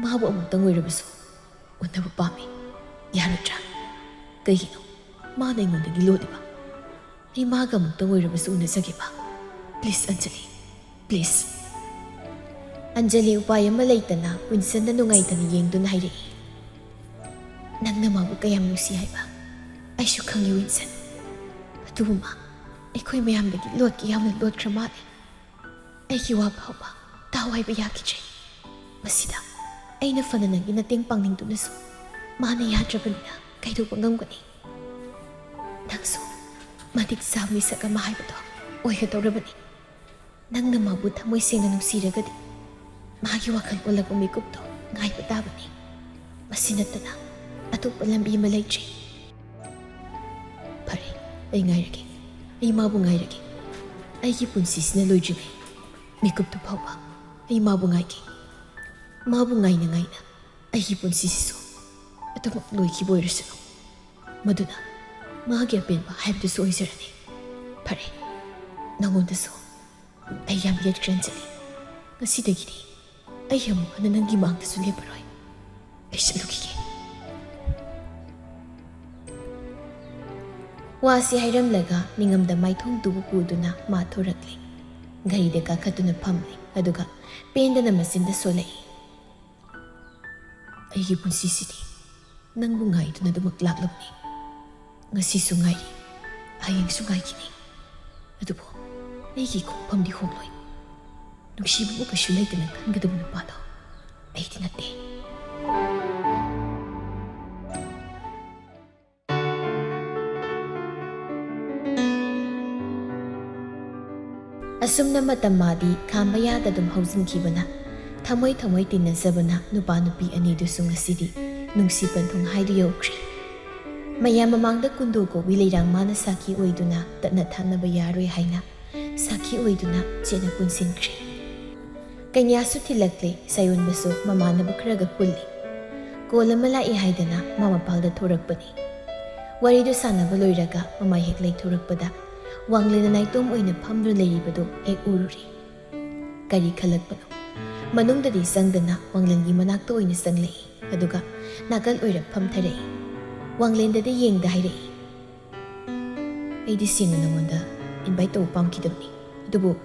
ꯃꯥꯕꯨ ꯑꯃꯨꯛꯇꯪ ꯑꯣꯏꯔꯕꯁꯨ ꯎꯅꯕ ꯄꯥꯝꯃꯤ꯫ ꯌꯥꯔꯣꯏꯗ꯭ꯔꯥ? ꯀꯩꯒꯤꯅꯣ ꯃꯥꯅ ꯑꯩꯉꯣꯟꯗꯒꯤ ꯂꯣꯠꯂꯤꯕ? ꯑꯩ ꯃꯥꯒ ꯑꯃꯨꯛꯇꯪ ꯑꯣꯏꯔꯕꯁꯨ ꯎꯅꯖꯒꯦꯕ꯫ Please, Anjali, please꯫" ꯑꯟꯖꯂꯤ ꯎꯄꯥꯏ ꯑꯃ ꯂꯩꯇꯅ ꯋꯤꯟꯁꯟꯗ ꯅꯨꯡꯉꯥꯏꯇꯅ ꯌꯦꯡꯗꯨꯅ ꯍꯥꯏꯔꯛꯏ, "ꯅꯪꯅ ꯃꯥꯕꯨ ꯀꯌꯥꯝ ꯅꯨꯡꯁꯤ ꯍꯥꯏꯕ ꯑꯩꯁꯨ ꯈꯪꯉꯤ, ꯋꯤꯟꯁꯟ꯫ ꯑꯗꯨꯕꯨ ꯃꯥ ꯑꯩꯈꯣꯏ ꯃꯌꯥꯝꯗꯒꯤ ꯂꯣꯠꯀꯦ ꯌꯥꯎꯅ ꯂꯣꯠꯈ꯭ꯔ ꯃꯥꯜꯂꯦ꯫ ꯑꯩꯒꯤ ꯋꯥ ꯐꯥꯎꯕ ꯇꯥꯎ ꯍꯥꯏꯕ ꯌꯥꯈꯤꯗ꯭ꯔꯦ꯫ ꯃꯁꯤꯗ ꯑꯩꯅ ꯐꯅ ꯅꯪꯒꯤ ꯃꯇꯦꯡ ꯄꯥꯡꯅꯤꯡꯗꯨꯅꯁꯨ ꯃꯥꯅ ꯌꯥꯗ꯭ꯔꯕꯅꯤꯅ ꯀꯩꯗꯧꯕ ꯉꯝꯒꯅꯤ? ꯅꯪꯁꯨ ꯃꯇꯤꯛ ꯆꯥꯕ ꯃꯤꯁꯛ ꯑꯃ ꯍꯥꯏꯕꯗꯣ ꯑꯣꯏꯒꯗꯧꯔꯕꯅꯤ꯫ ꯅꯪꯅ ꯃꯥꯕꯨ ꯊꯃꯣꯏ ꯁꯦꯡꯅ ꯅꯨꯡꯁꯤꯔꯒꯗꯤ ꯃꯥꯒꯤ ꯋꯥꯈꯜ ꯑꯣꯜꯂꯛꯄ ꯃꯤꯀꯨꯞꯇꯣ ꯉꯥꯏꯕ ꯇꯥꯕꯅꯤ꯫ ꯃꯁꯤ ꯅꯠꯇꯅ ꯑꯇꯣꯞꯄ ꯂꯝꯕꯤ ꯑꯃ ꯂꯩꯇ꯭ꯔꯦ꯫ ꯐꯔꯦ, ꯑꯩ ꯉꯥꯏꯔꯒꯦ꯫ ꯑꯩ ꯃꯥꯕꯨ ꯉꯥꯏꯔꯒꯦ꯫ ꯑꯩꯒꯤ ꯄꯨꯟꯁꯤꯁꯤꯅ ꯂꯣꯏꯗ꯭ꯔꯤꯉꯩ ꯃꯤꯀꯨꯞꯇꯨ ꯐꯥꯎꯕ ꯑꯩ ꯃꯥꯕꯨ ꯉꯥꯏꯒꯦ꯫ ꯃꯥꯕꯨ ꯉꯥꯏꯅ ꯉꯥꯏꯅ ꯑꯩꯒꯤ ꯄꯨꯟꯁꯤꯁꯤꯁꯨ ꯑꯗꯨꯃꯛ ꯂꯣꯏꯈꯤꯕ ꯑꯣꯏꯔꯁꯅꯨ꯫ ꯃꯗꯨꯅ ꯃꯥꯒꯤ ꯑꯄꯦꯟꯕ ꯍꯥꯏꯕꯗꯨꯁꯨ ꯑꯣꯏꯖꯔꯅꯤ꯫ ꯐꯔꯦ, ꯅꯉꯣꯟꯗꯁꯨ ꯑꯩ ꯌꯥꯝ ꯌꯦꯠꯈ꯭ꯔꯦꯅ ꯆꯠꯂꯤ꯫ ꯉꯁꯤꯗꯒꯤꯗꯤ ꯑꯩ ꯑꯃꯨꯛ ꯍꯟꯅ ꯅꯪꯒꯤ ꯃꯥꯡꯗꯁꯨ ꯂꯦꯞꯄꯔꯣꯏ꯫ ꯑꯩ ꯆꯠꯂꯨꯈꯤꯒꯦ꯫ ꯋꯥꯁꯤ ꯍꯥꯏꯔꯝꯂꯒ ꯅꯤꯡꯉꯝꯗ ꯃꯥꯏꯊꯣꯡꯗꯨꯕꯨ ꯄꯨꯗꯨꯅ ꯃꯥ ꯊꯣꯔꯛꯂꯦ꯫ ꯘꯔꯤꯗ ꯀꯥꯈꯠꯇꯨꯅ ꯐꯝꯂꯦ, ꯑꯗꯨꯒ ꯄꯦꯟꯗꯅ ꯃꯆꯤꯟꯗ ꯁꯣꯜꯂꯛꯏ꯫ ꯑꯩꯒꯤ ꯄꯨꯟꯁꯤꯁꯤꯗꯤ ꯅꯪꯕꯨ ꯉꯥꯏꯗꯨꯅ ꯑꯗꯨꯃꯛ ꯂꯥꯛꯂꯕꯅꯤ꯫ ꯉꯁꯤꯁꯨ ꯉꯥꯏꯔꯤ, ꯍꯌꯦꯡꯁꯨ ꯉꯥꯏꯈꯤꯅꯤ꯫ ꯑꯗꯨꯕꯨ ꯑꯩꯒꯤ ꯈꯣꯡꯐꯝꯗꯤ ꯍꯣꯡꯂꯣꯏ꯫ ꯅꯨꯡꯁꯤꯕꯕꯨ ꯀꯩꯁꯨ ꯂꯩꯇꯅ ꯈꯟꯒꯗꯕ ꯅꯨꯄꯥꯗꯣ ꯑꯩꯗꯤ ꯅꯠꯇꯦ꯫ ꯑꯁꯨꯝꯅ ꯃꯇꯝ ꯃꯥꯗꯤ ꯈꯥꯝꯕ ꯌꯥꯗ ꯑꯗꯨꯝ ꯍꯧꯖꯤꯟꯈꯤꯕꯅ, ꯊꯃꯣꯏ ꯊꯃꯣꯏ ꯇꯤꯟꯅꯖꯕꯅ ꯅꯨꯄꯥ ꯅꯨꯄꯤ ꯑꯅꯤꯗꯨꯁꯨ ꯉꯁꯤꯗꯤ ꯅꯨꯡꯁꯤ ꯄꯟꯊꯨꯡ ꯍꯥꯏꯗꯨ ꯌꯧꯈ꯭ꯔꯦ꯫ ꯃꯌꯥꯝ ꯃꯃꯥꯡꯗ ꯀꯨꯟꯗꯣ ꯀꯧꯕꯤ ꯂꯩꯔꯥꯡ ꯃꯥꯅ ꯁꯥꯈꯤ ꯑꯣꯏꯗꯨꯅ ꯇꯠꯅ ꯊꯥꯅꯕ ꯌꯥꯔꯣꯏ ꯍꯥꯏꯅ ꯁꯥꯈꯤ ꯑꯣꯏꯗꯨꯅ ꯆꯦꯠꯅ ꯄꯨꯟꯁꯤꯟꯈ꯭ꯔꯦ꯫ ꯀꯩꯅ꯭ꯌꯥꯁꯨ ꯊꯤꯜꯂꯛꯂꯦ, ꯁꯥꯌꯣꯟꯕꯁꯨ ꯃꯃꯥꯟꯅꯕ ꯈꯔꯒ ꯄꯨꯜꯂꯤ꯫ ꯀꯣꯜ ꯑꯃ ꯂꯥꯛꯏ ꯍꯥꯏꯗꯅ ꯃꯃꯥ ꯃꯄꯥꯜꯗ ꯊꯣꯔꯛꯄꯅꯤ꯫ ꯋꯥꯔꯤꯗꯨ ꯁꯥꯟꯅꯕ ꯂꯣꯏꯔꯒ ꯃꯃꯥꯏ ꯍꯦꯛ ꯂꯩꯊꯣꯔꯛꯄꯗ ꯋꯥꯡꯂꯦꯟꯅ ꯅꯥꯏꯇꯣꯝ ꯑꯣꯏꯅ ꯐꯝꯗꯨꯅ ꯂꯩꯔꯤꯕꯗꯨ ꯍꯦꯛ ꯎꯔꯨꯔꯦ꯫ ꯀꯔꯤ ꯈꯜꯂꯛꯄꯅꯣ? ꯃꯅꯨꯡꯗꯗꯤ ꯆꯪꯗꯅ ꯋꯥꯡꯂꯦꯟꯒꯤ ꯃꯅꯥꯛꯇ ꯑꯣꯏꯅ ꯆꯪꯂꯛꯏ, ꯑꯗꯨꯒ ꯅꯥꯀꯜ ꯑꯣꯏꯔꯞ ꯐꯝꯊꯔꯛꯏ꯫ ꯋꯥꯡꯂꯦꯟꯗꯗꯤ ꯌꯦꯡꯗ ꯍꯥꯏꯔꯛꯏ, "ꯑꯩꯗꯤ ꯁꯦꯡꯅ ꯅꯉꯣꯟꯗ ꯏꯟꯚꯥꯏꯠ ꯇꯧꯕ ꯄꯥꯝꯈꯤꯗꯕꯅꯤ, ꯑꯗꯨꯕꯨ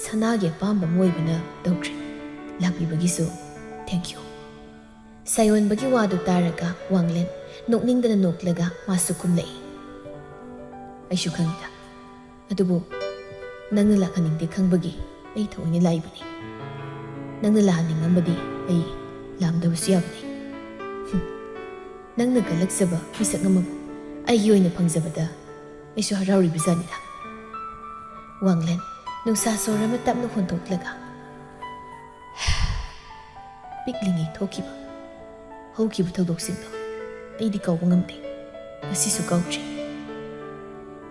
ꯁꯅꯥꯒꯤ ꯑꯄꯥꯝꯕ ꯑꯃ ꯑꯣꯏꯕꯅ ꯇꯧꯈ꯭ꯔꯦ꯫ ꯂꯥꯛꯄꯤꯕꯒꯤꯁꯨ thank you꯫" ꯁꯥꯌꯣꯟꯕꯒꯤ ꯋꯥꯗꯨ ꯇꯥꯔꯒ ꯋꯥꯡꯂꯦꯟ ꯅꯣꯛꯅꯤꯡꯗꯅ ꯅꯣꯛꯂꯒ ꯃꯥꯁꯨ ꯈꯨꯝꯂꯛꯏ, "ꯑꯩꯁꯨ ꯈꯪꯉꯤꯗ, ꯑꯗꯨꯕꯨ ꯅꯪꯅ ꯂꯥꯛꯍꯟꯅꯤꯡꯗꯦ ꯈꯪꯕꯒꯤ ꯑꯩ ꯊꯑꯣꯏꯅ ꯂꯥꯛꯏꯕꯅꯤ꯫ ꯅꯪꯅ ꯂꯥꯛꯍꯟꯅꯤꯡꯉꯝꯕꯗꯤ ꯑꯩ ꯂꯥꯛꯑꯝꯗꯕꯁꯨ ꯌꯥꯕꯅꯤ꯫ ꯍꯨꯝ꯫ ꯅꯪꯅ ꯀꯜꯂꯛꯆꯕ ꯃꯤꯁꯛ ꯑꯃꯕꯨ ꯑꯩꯒꯤ ꯑꯣꯏꯅ ꯐꯪꯖꯕꯗ ꯑꯩꯁꯨ ꯍꯔꯥꯎꯔꯤꯕꯖꯥꯠꯅꯤꯗ꯫ ꯋꯥꯡꯂꯦꯟ ꯅꯨꯡꯁꯥ ꯁꯣꯔ ꯑꯃ ꯇꯞꯅ ꯍꯣꯟꯗꯣꯛꯂꯒ ꯄꯤꯛꯂꯤꯉꯩ ꯊꯣꯛꯈꯤꯕ, ꯍꯧꯈꯤꯕ ꯊꯧꯗꯣꯛꯁꯤꯡꯗꯣ ꯑꯩꯗꯤ ꯀꯥꯎꯕ ꯉꯝꯗꯦ, ꯉꯁꯤꯁꯨ ꯀꯥꯎꯗ꯭ꯔꯤ꯫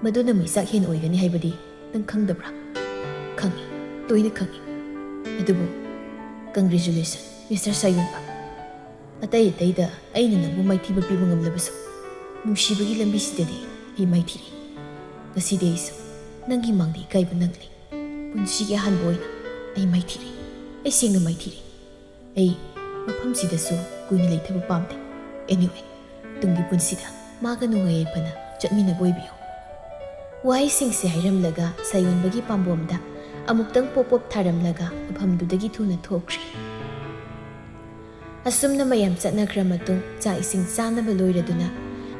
ꯃꯗꯨꯅ ꯃꯩꯆꯥꯛ ꯍꯦꯟꯅ ꯑꯣꯏꯒꯅꯤ ꯍꯥꯏꯕꯗꯤ ꯅꯪ ꯈꯪꯗꯕ꯭ꯔꯥ? ꯈꯪꯏ, ꯂꯣꯏꯅ ꯈꯪꯏ꯫ ꯑꯗꯨꯕꯨ congratulation, Mister ꯁꯥꯌꯣꯟꯕ꯫ ꯑꯇꯩ ꯑꯇꯩꯗ ꯑꯩꯅ ꯅꯪꯕꯨ ꯃꯥꯏꯊꯤꯕ ꯄꯤꯕ ꯉꯝꯂꯕꯁꯨ, ꯅꯨꯡꯁꯤꯕꯒꯤ ꯂꯝꯕꯤꯁꯤꯗꯗꯤ ꯑꯩ ꯃꯥꯏꯊꯤꯔꯦ꯫ ꯉꯁꯤꯗꯤ ꯑꯩꯁꯨ ꯅꯪꯒꯤ ꯃꯥꯡꯗ ꯏꯀꯥꯏꯕ ꯅꯪꯂꯦ꯫ ꯄꯨꯟꯁꯤꯒꯤ ꯑꯍꯥꯟꯕ ꯑꯣꯏꯅ ꯑꯩ ꯃꯥꯏꯊꯤꯔꯦ꯫ ꯑꯩ ꯁꯦꯡꯅ ꯃꯥꯏꯊꯤꯔꯦ꯫ ꯑꯩ ꯃꯐꯝꯁꯤꯗꯁꯨ ꯀꯨꯏꯅ ꯂꯩꯊꯕ ꯄꯥꯝꯗꯦ꯫ Anyway, ꯇꯨꯡꯒꯤ ꯄꯨꯟꯁꯤꯗ ꯃꯥꯒ ꯅꯨꯡꯉꯥꯏ ꯌꯥꯏꯐꯅ ꯆꯠꯃꯤꯟꯅꯕ ꯑꯣꯏꯕꯤꯌꯨ꯫ ꯋꯥꯍꯩꯁꯤꯡꯁꯦ ꯍꯥꯏꯔꯝꯂꯒ ꯁꯥꯌꯣꯟꯕꯒꯤ ꯄꯥꯝꯕꯣꯝꯗ ꯑꯃꯨꯛꯇꯪ ꯄꯣꯞ ꯄꯣꯞ ꯊꯥꯔꯝꯂꯒ ꯃꯐꯝꯗꯨꯗꯒꯤ ꯊꯨꯅ ꯊꯣꯛꯈ꯭ꯔꯦ꯫ ꯑꯁꯨꯝꯅ ꯃꯌꯥꯝ ꯆꯠꯅꯈ꯭ꯔ ꯃꯇꯨꯡ ꯆꯥꯛ ꯏꯁꯤꯡ ꯆꯥꯅꯕ ꯂꯣꯏꯔꯗꯨꯅ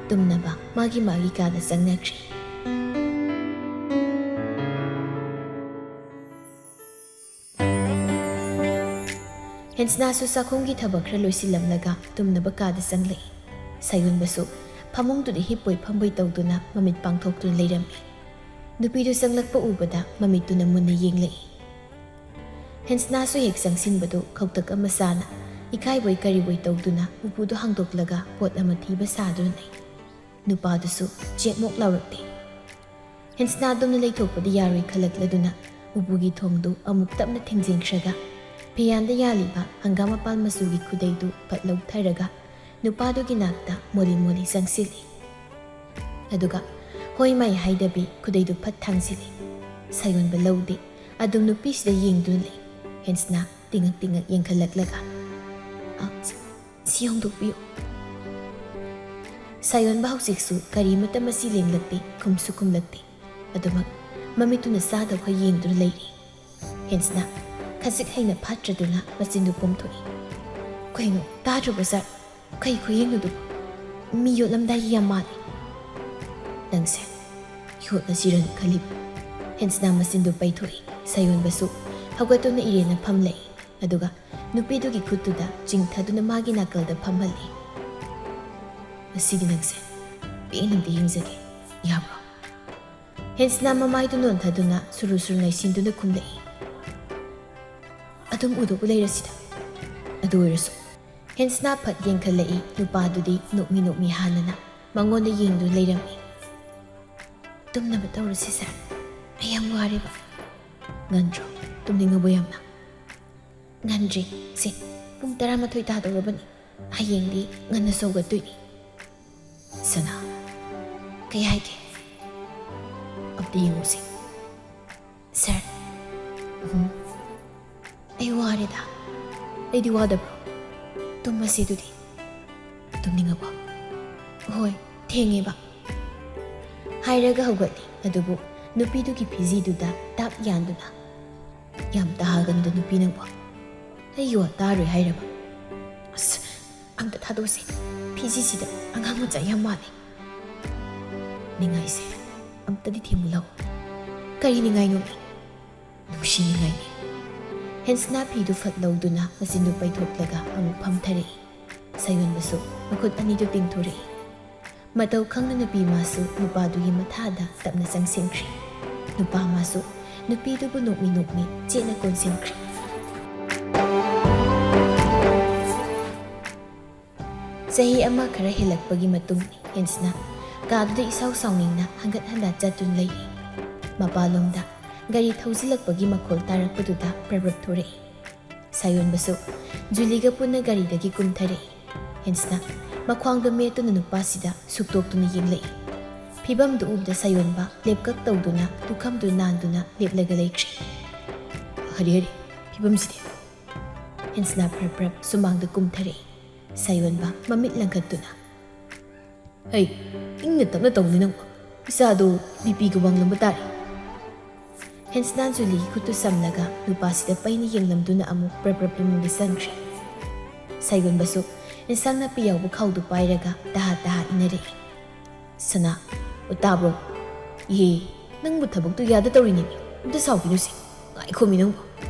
ꯇꯨꯝꯅꯕ ꯃꯥꯒꯤ ꯃꯥꯒꯤ ꯀꯥꯗ ꯆꯪꯅꯈ꯭ꯔꯦ꯫ ꯍꯦꯟꯁꯅꯥꯁꯨ ꯆꯥꯛꯈꯨꯝꯒꯤ ꯊꯕꯛ ꯈꯔ ꯂꯣꯏꯁꯤꯜꯂꯝꯂꯒ ꯇꯨꯝꯅꯕ ꯀꯥꯗ ꯆꯪꯂꯛꯏ꯫ ꯁꯥꯌꯣꯟꯕꯁꯨ ꯐꯃꯨꯡꯗꯨꯗ ꯍꯤꯞꯄꯣꯏ ꯐꯝꯕꯣꯏ ꯇꯧꯗꯨꯅ ꯃꯃꯤꯠ ꯄꯥꯡꯊꯣꯛꯇꯨꯅ ꯂꯩꯔꯝꯃꯤ꯫ ꯅꯨꯄꯤꯗꯨ ꯆꯪꯂꯛꯄ ꯎꯕꯗ ꯃꯃꯤꯠꯇꯨꯅ ꯃꯨꯟꯅ ꯌꯦꯡꯂꯛꯏ꯫ ꯍꯦꯟꯁꯅꯥꯁꯨ ꯍꯦꯛ ꯆꯪꯁꯤꯟꯕꯗꯨ ꯈꯧꯇꯛ ꯑꯃ ꯆꯥꯅ ꯏꯀꯥꯏꯕꯣꯏ ꯀꯔꯤꯕꯣꯏ ꯇꯧꯗꯨꯅ ꯎꯄꯨꯗꯨ ꯍꯥꯡꯗꯣꯛꯂꯒ ꯄꯣꯠ ꯑꯃ ꯊꯤꯕ ꯁꯥꯗꯨꯅ ꯂꯩ꯫ ꯅꯨꯄꯥꯗꯨꯁꯨ ꯆꯦꯠꯃꯣꯛ ꯂꯥꯎꯔꯛꯇꯦ꯫ ꯍꯦꯟꯁꯅꯥꯗꯨꯝꯅ ꯂꯩꯊꯣꯛꯄꯗꯤ ꯌꯥꯔꯣꯏ ꯈꯜꯂꯛꯂꯗꯨꯅ ꯎꯄꯨꯒꯤ ꯊꯣꯡꯗꯨ ꯑꯃꯨꯛ ꯇꯞꯅ ꯊꯤꯡꯖꯤꯟꯈ꯭ꯔꯒ ꯐꯤꯌꯥꯟꯗ ꯌꯥꯜꯂꯤꯕ ꯍꯪꯒꯥꯝ ꯃꯄꯥꯜ ꯃꯆꯨꯒꯤ ꯈꯨꯗꯩꯗꯨ ꯐꯠ ꯂꯧꯊꯔꯒ ꯅꯨꯄꯥꯗꯨꯒꯤ ꯅꯥꯛꯇ ꯃꯣꯂꯤ ꯃꯣꯂꯤ ꯆꯪꯁꯤꯜꯂꯤ꯫ ꯑꯗꯨꯒ ꯍꯣꯏ ꯃꯥꯏ ꯍꯥꯏꯗꯕꯤ ꯈꯨꯗꯩꯗꯨ ꯐꯠ ꯊꯥꯡꯖꯤꯜꯂꯤ꯫ ꯁꯥꯌꯣꯟꯕ ꯂꯧꯗꯦ꯫ ꯑꯗꯨꯝ ꯅꯨꯄꯤꯁꯤꯗ ꯌꯦꯡꯗꯨꯅ ꯂꯩ꯫ ꯍꯦꯟꯁꯅꯥ ꯇꯤꯡꯉꯛ ꯇꯤꯡꯉꯛ ꯌꯦꯡꯈꯠꯂꯛꯂꯒ, "ꯑ, ꯁꯤ, ꯁꯤ ꯍꯣꯡꯗꯣꯛꯄꯤꯌꯨ꯫" ꯁꯥꯌꯣꯟꯕ ꯍꯧꯖꯤꯛꯁꯨ ꯀꯔꯤꯃꯠꯇ ꯃꯆꯤ ꯂꯦꯡꯂꯛꯇꯦ, ꯈꯨꯝꯁꯨ ꯈꯨꯝꯂꯛꯇꯦ꯫ ꯑꯗꯨꯃꯛ ꯃꯃꯤꯠꯇꯨꯅ ꯆꯥꯗꯕ ꯌꯦꯡꯗꯨꯅ ꯂꯩꯔꯤ꯫ ꯍꯦꯟꯁꯅꯥ ꯈꯖꯤꯛ ꯍꯩꯅ ꯐꯥꯠꯇ꯭ꯔꯗꯨꯅ ꯃꯆꯤꯟꯗꯨ ꯄꯣꯝꯊꯣꯛꯏ꯫ "ꯀꯩꯅꯣ, ꯇꯥꯗ꯭ꯔꯕꯣ ꯁꯥꯔ? ꯀꯩ ꯈꯨꯌꯦꯡꯅꯣꯗꯨꯕꯨ? ꯃꯤ ꯌꯣꯠꯂꯝꯗꯥꯏꯒꯤ ꯌꯥꯝ ꯃꯥꯜꯂꯤ꯫" "ꯅꯪꯁꯦ ꯌꯣꯠꯂꯁꯤꯔꯅ ꯈꯜꯂꯤꯕ?" ꯍꯦꯟꯁꯅꯥ ꯃꯆꯤꯟꯗꯨ ꯄꯩꯊꯣꯛꯏ꯫ ꯁꯥꯌꯣꯟꯕꯁꯨ ꯍꯧꯒꯠꯇꯨꯅ ꯏꯔꯦꯟꯅ ꯐꯝꯂꯛꯏ꯫ ꯑꯗꯨꯒ ꯅꯨꯄꯤꯗꯨꯒꯤ ꯈꯨꯠꯇꯨꯗ ꯆꯤꯡꯊꯗꯨꯅ ꯃꯥꯒꯤ ꯅꯥꯀꯜꯗ ꯐꯝꯍꯜꯂꯤ꯫ "ꯉꯁꯤꯗꯤ ꯅꯪꯁꯦ ꯄꯦꯟꯅ ꯑꯝꯇ ꯌꯦꯡꯖꯒꯦ, ꯌꯥꯕ꯭ꯔꯣ?" ꯍꯦꯟꯁꯅ ꯃꯃꯥꯏꯗꯨ ꯅꯣꯟꯊꯗꯨꯅ ꯁꯨꯔꯨ ꯁꯨꯔꯨ ꯅꯩꯁꯤꯟꯗꯨꯅ ꯈꯨꯝꯂꯛꯏ꯫ "ꯑꯗꯨꯝ ꯎꯗꯧꯕ ꯂꯩꯔꯁꯤꯗ꯫ ꯑꯗꯨ ꯑꯣꯏꯔꯁꯨ"꯫ ꯍꯦꯟꯁꯅ ꯐꯠ ꯌꯦꯡꯈꯠꯂꯛꯏ꯫ ꯅꯨꯄꯥꯗꯨꯗꯤ ꯅꯣꯛꯃꯤ ꯅꯣꯛꯃꯤ ꯍꯥꯟꯅꯅ ꯃꯉꯣꯟꯗ ꯌꯦꯡꯗꯨꯅ ꯂꯩꯔꯝꯃꯤ꯫ "ꯇꯨꯝꯅꯕ ꯇꯧꯔꯁꯤ ꯁꯥꯔ, ꯑꯩ ꯌꯥꯝ ꯋꯥꯔꯦꯕ꯫ ꯉꯟꯗ꯭ꯔꯣ? ꯇꯨꯝꯅꯤꯡꯉꯕꯣ ꯌꯥꯝꯅ?" "ꯉꯟꯗ꯭ꯔꯤ꯫ ꯁꯦ, ꯄꯨꯡ ꯇꯔꯥꯃꯥꯊꯣꯏ ꯇꯥꯗꯧꯔꯕꯅꯤ꯫ ꯍꯌꯦꯡꯗꯤ ꯉꯟꯅꯁꯨ ꯍꯧꯒꯠꯇꯣꯏꯅꯤ꯫" "ꯁꯅꯥ, ꯀꯩ ꯍꯥꯏꯒꯦ? ꯑꯝꯇ ꯌꯦꯡꯉꯨꯁꯤ꯫" "ꯁꯥꯔ, ꯎꯝ, ꯑꯩ ꯋꯥꯔꯦꯗ꯫" "ꯑꯩꯗꯤ ꯋꯥꯗꯕ꯭ꯔꯣ? ꯇꯨꯝꯃꯁꯤ ꯑꯗꯨꯗꯤ꯫ ꯇꯨꯝꯅꯤꯡꯉꯕꯣ?" "ꯍꯣꯏ, ꯊꯦꯡꯉꯦꯕ꯫" ꯍꯥꯏꯔꯒ ꯍꯧꯒꯠꯂꯤ꯫ ꯑꯗꯨꯕꯨ ꯅꯨꯄꯤꯗꯨꯒꯤ ꯐꯤꯖꯤꯗꯨꯗ ꯇꯥꯞ ꯌꯥꯟꯗꯨꯅ, "ꯌꯥꯝ ꯇꯥꯍꯟꯒꯅꯨꯗ ꯅꯨꯄꯤ ꯅꯪꯕꯣ꯫ ꯑꯩꯒꯤ ꯋꯥ ꯇꯥꯔꯣꯏ ꯍꯥꯏꯔꯕ?" "ꯑꯁ, ꯑꯝꯇ ꯊꯥꯗꯣꯛꯁꯦ꯫ ꯐꯤꯖꯤꯁꯤꯗ ꯑꯉꯥꯡ ꯃꯆꯥ ꯌꯥꯝ ꯃꯥꯜꯂꯦ꯫" "ꯅꯤꯡꯉꯥꯏꯁꯦ ꯑꯝꯇꯗꯤ ꯊꯦꯡꯉꯨ ꯂꯥꯎ꯫" "ꯀꯔꯤ ꯅꯤꯡꯉꯥꯏꯅꯣꯃꯤ? ꯅꯨꯡꯁꯤ ꯅꯤꯡꯉꯥꯏꯅꯤ꯫" ꯍꯦꯟꯁꯅ ꯐꯤꯗꯨ ꯐꯠ ꯂꯧꯗꯨꯅ ꯃꯆꯤꯟꯗꯨ ꯄꯩꯊꯣꯛꯂꯒ ꯑꯃꯨꯛ ꯐꯝꯊꯔꯛꯏ꯫ ꯁꯥꯌꯣꯟꯕꯁꯨ ꯃꯈꯨꯠ ꯑꯅꯤꯗꯨ ꯇꯤꯡꯊꯣꯔꯛꯏ꯫ ꯃꯇꯧ ꯈꯪꯗꯅ ꯅꯨꯄꯤ ꯃꯥꯁꯨ ꯅꯨꯄꯥꯗꯨꯒꯤ ꯃꯊꯥꯗ ꯇꯞꯅ ꯆꯪꯁꯤꯟꯈ꯭ꯔꯤ꯫ ꯅꯨꯄꯥ ꯃꯥꯁꯨ ꯅꯨꯄꯤꯗꯨꯕꯨ ꯅꯣꯛꯃꯤ ꯅꯣꯛꯃꯤ ꯆꯦꯠꯅ ꯀꯣꯟꯁꯤꯟꯈ꯭ꯔꯤ꯫ ꯆꯍꯤ ꯑꯃ ꯈꯔ ꯍꯦꯜꯂꯛꯄꯒꯤ ꯃꯇꯨꯡ ꯍꯦꯟꯁꯅ ꯀꯥꯗꯨꯗ ꯏꯁꯥꯎ ꯁꯥꯎꯅꯤꯡꯅ ꯍꯟꯒꯠ ꯍꯟꯗ ꯆꯠꯇꯨꯅ ꯂꯩꯔꯤ꯫ ꯃꯄꯥꯟꯂꯣꯝꯗ ꯒꯥꯔꯤ ꯊꯧꯖꯤꯜꯂꯛꯄꯒꯤ ꯃꯈꯣꯜ ꯇꯥꯔꯛꯄꯗꯨꯗ ꯄ꯭ꯔꯞ ꯄ꯭ꯔꯞ ꯊꯣꯔꯛꯏ꯫ ꯁꯥꯌꯣꯟꯕꯁꯨ ꯖꯨꯂꯤꯒ ꯄꯨꯟꯅ ꯒꯥꯔꯤꯗꯒꯤ ꯀꯨꯝꯊꯔꯛꯏ꯫ ꯍꯦꯟꯁꯅ ꯃꯈ꯭ꯋꯥꯡꯗ ꯃꯦꯠꯇꯨꯅ ꯅꯨꯄꯥꯁꯤꯗ ꯁꯨꯛꯇꯣꯛꯇꯨꯅ ꯌꯦꯡꯂꯛꯏ꯫ ꯐꯤꯕꯝꯗꯨ ꯎꯕꯗ ꯁꯥꯌꯣꯟꯕ ꯂꯦꯞꯀꯛ ꯇꯧꯗꯨꯅ ꯂꯨꯈꯝꯗꯨ ꯅꯥꯟꯗꯨꯅ ꯂꯦꯞꯂꯒ ꯂꯩꯈ꯭ꯔꯤ꯫ "ꯍꯔꯤ ꯍꯔꯤ, ꯐꯤꯕꯝꯁꯤꯗꯤ!" ꯍꯦꯟꯁꯅ ꯄ꯭ꯔꯞ ꯄ꯭ꯔꯞ ꯁꯨꯃꯥꯡꯗ ꯀꯨꯝꯊꯔꯛꯏ꯫ ꯁꯥꯌꯣꯟꯕ ꯃꯃꯤꯠ ꯂꯪꯈꯠꯇꯨꯅ, "ꯍꯩ, ꯏꯪꯅ ꯇꯞꯅ ꯇꯧꯅꯤ ꯅꯪꯕꯣ꯫ ꯏꯆꯥꯗꯣ ꯕꯤ ꯄꯤꯒ ꯋꯥꯡꯂꯝꯕ ꯇꯥꯔꯦ꯫" ꯍꯦꯟꯁꯅ ꯖꯨꯂꯤꯒꯤ ꯈꯨꯠꯇꯨ ꯁꯝꯂꯒ ꯅꯨꯄꯥꯁꯤꯗ ꯄꯩꯅ ꯌꯦꯡꯂꯝꯗꯨꯅ ꯑꯃꯨꯛ ꯄ꯭ꯔꯞ ꯄ꯭ꯔꯞ ꯏꯃꯨꯡꯗ ꯆꯪꯈ꯭ꯔꯦ꯫ ꯁꯥꯌꯣꯟꯕꯁꯨ ꯏꯟꯁꯥꯡ ꯅꯥꯄꯤ ꯌꯥꯎꯕ ꯈꯥꯎꯗꯨ ꯄꯥꯏꯔꯒ ꯇꯍꯥ ꯇꯍꯥ ꯏꯟꯅꯔꯛꯏ꯫ "ꯁꯅꯥ, ꯑꯣ ꯇꯥꯕ꯭ꯔꯣ? ꯏꯍꯦ, ꯅꯪꯕꯨ ꯊꯕꯛꯇꯨ ꯌꯥꯗ ꯇꯧꯔꯤꯅꯤꯅꯦ꯫ ꯑꯝꯇ ꯁꯥꯎꯈꯤꯅꯨꯁꯦ꯫ ꯉꯥꯏꯈꯣꯃꯤ ꯅꯪꯕꯨ꯫"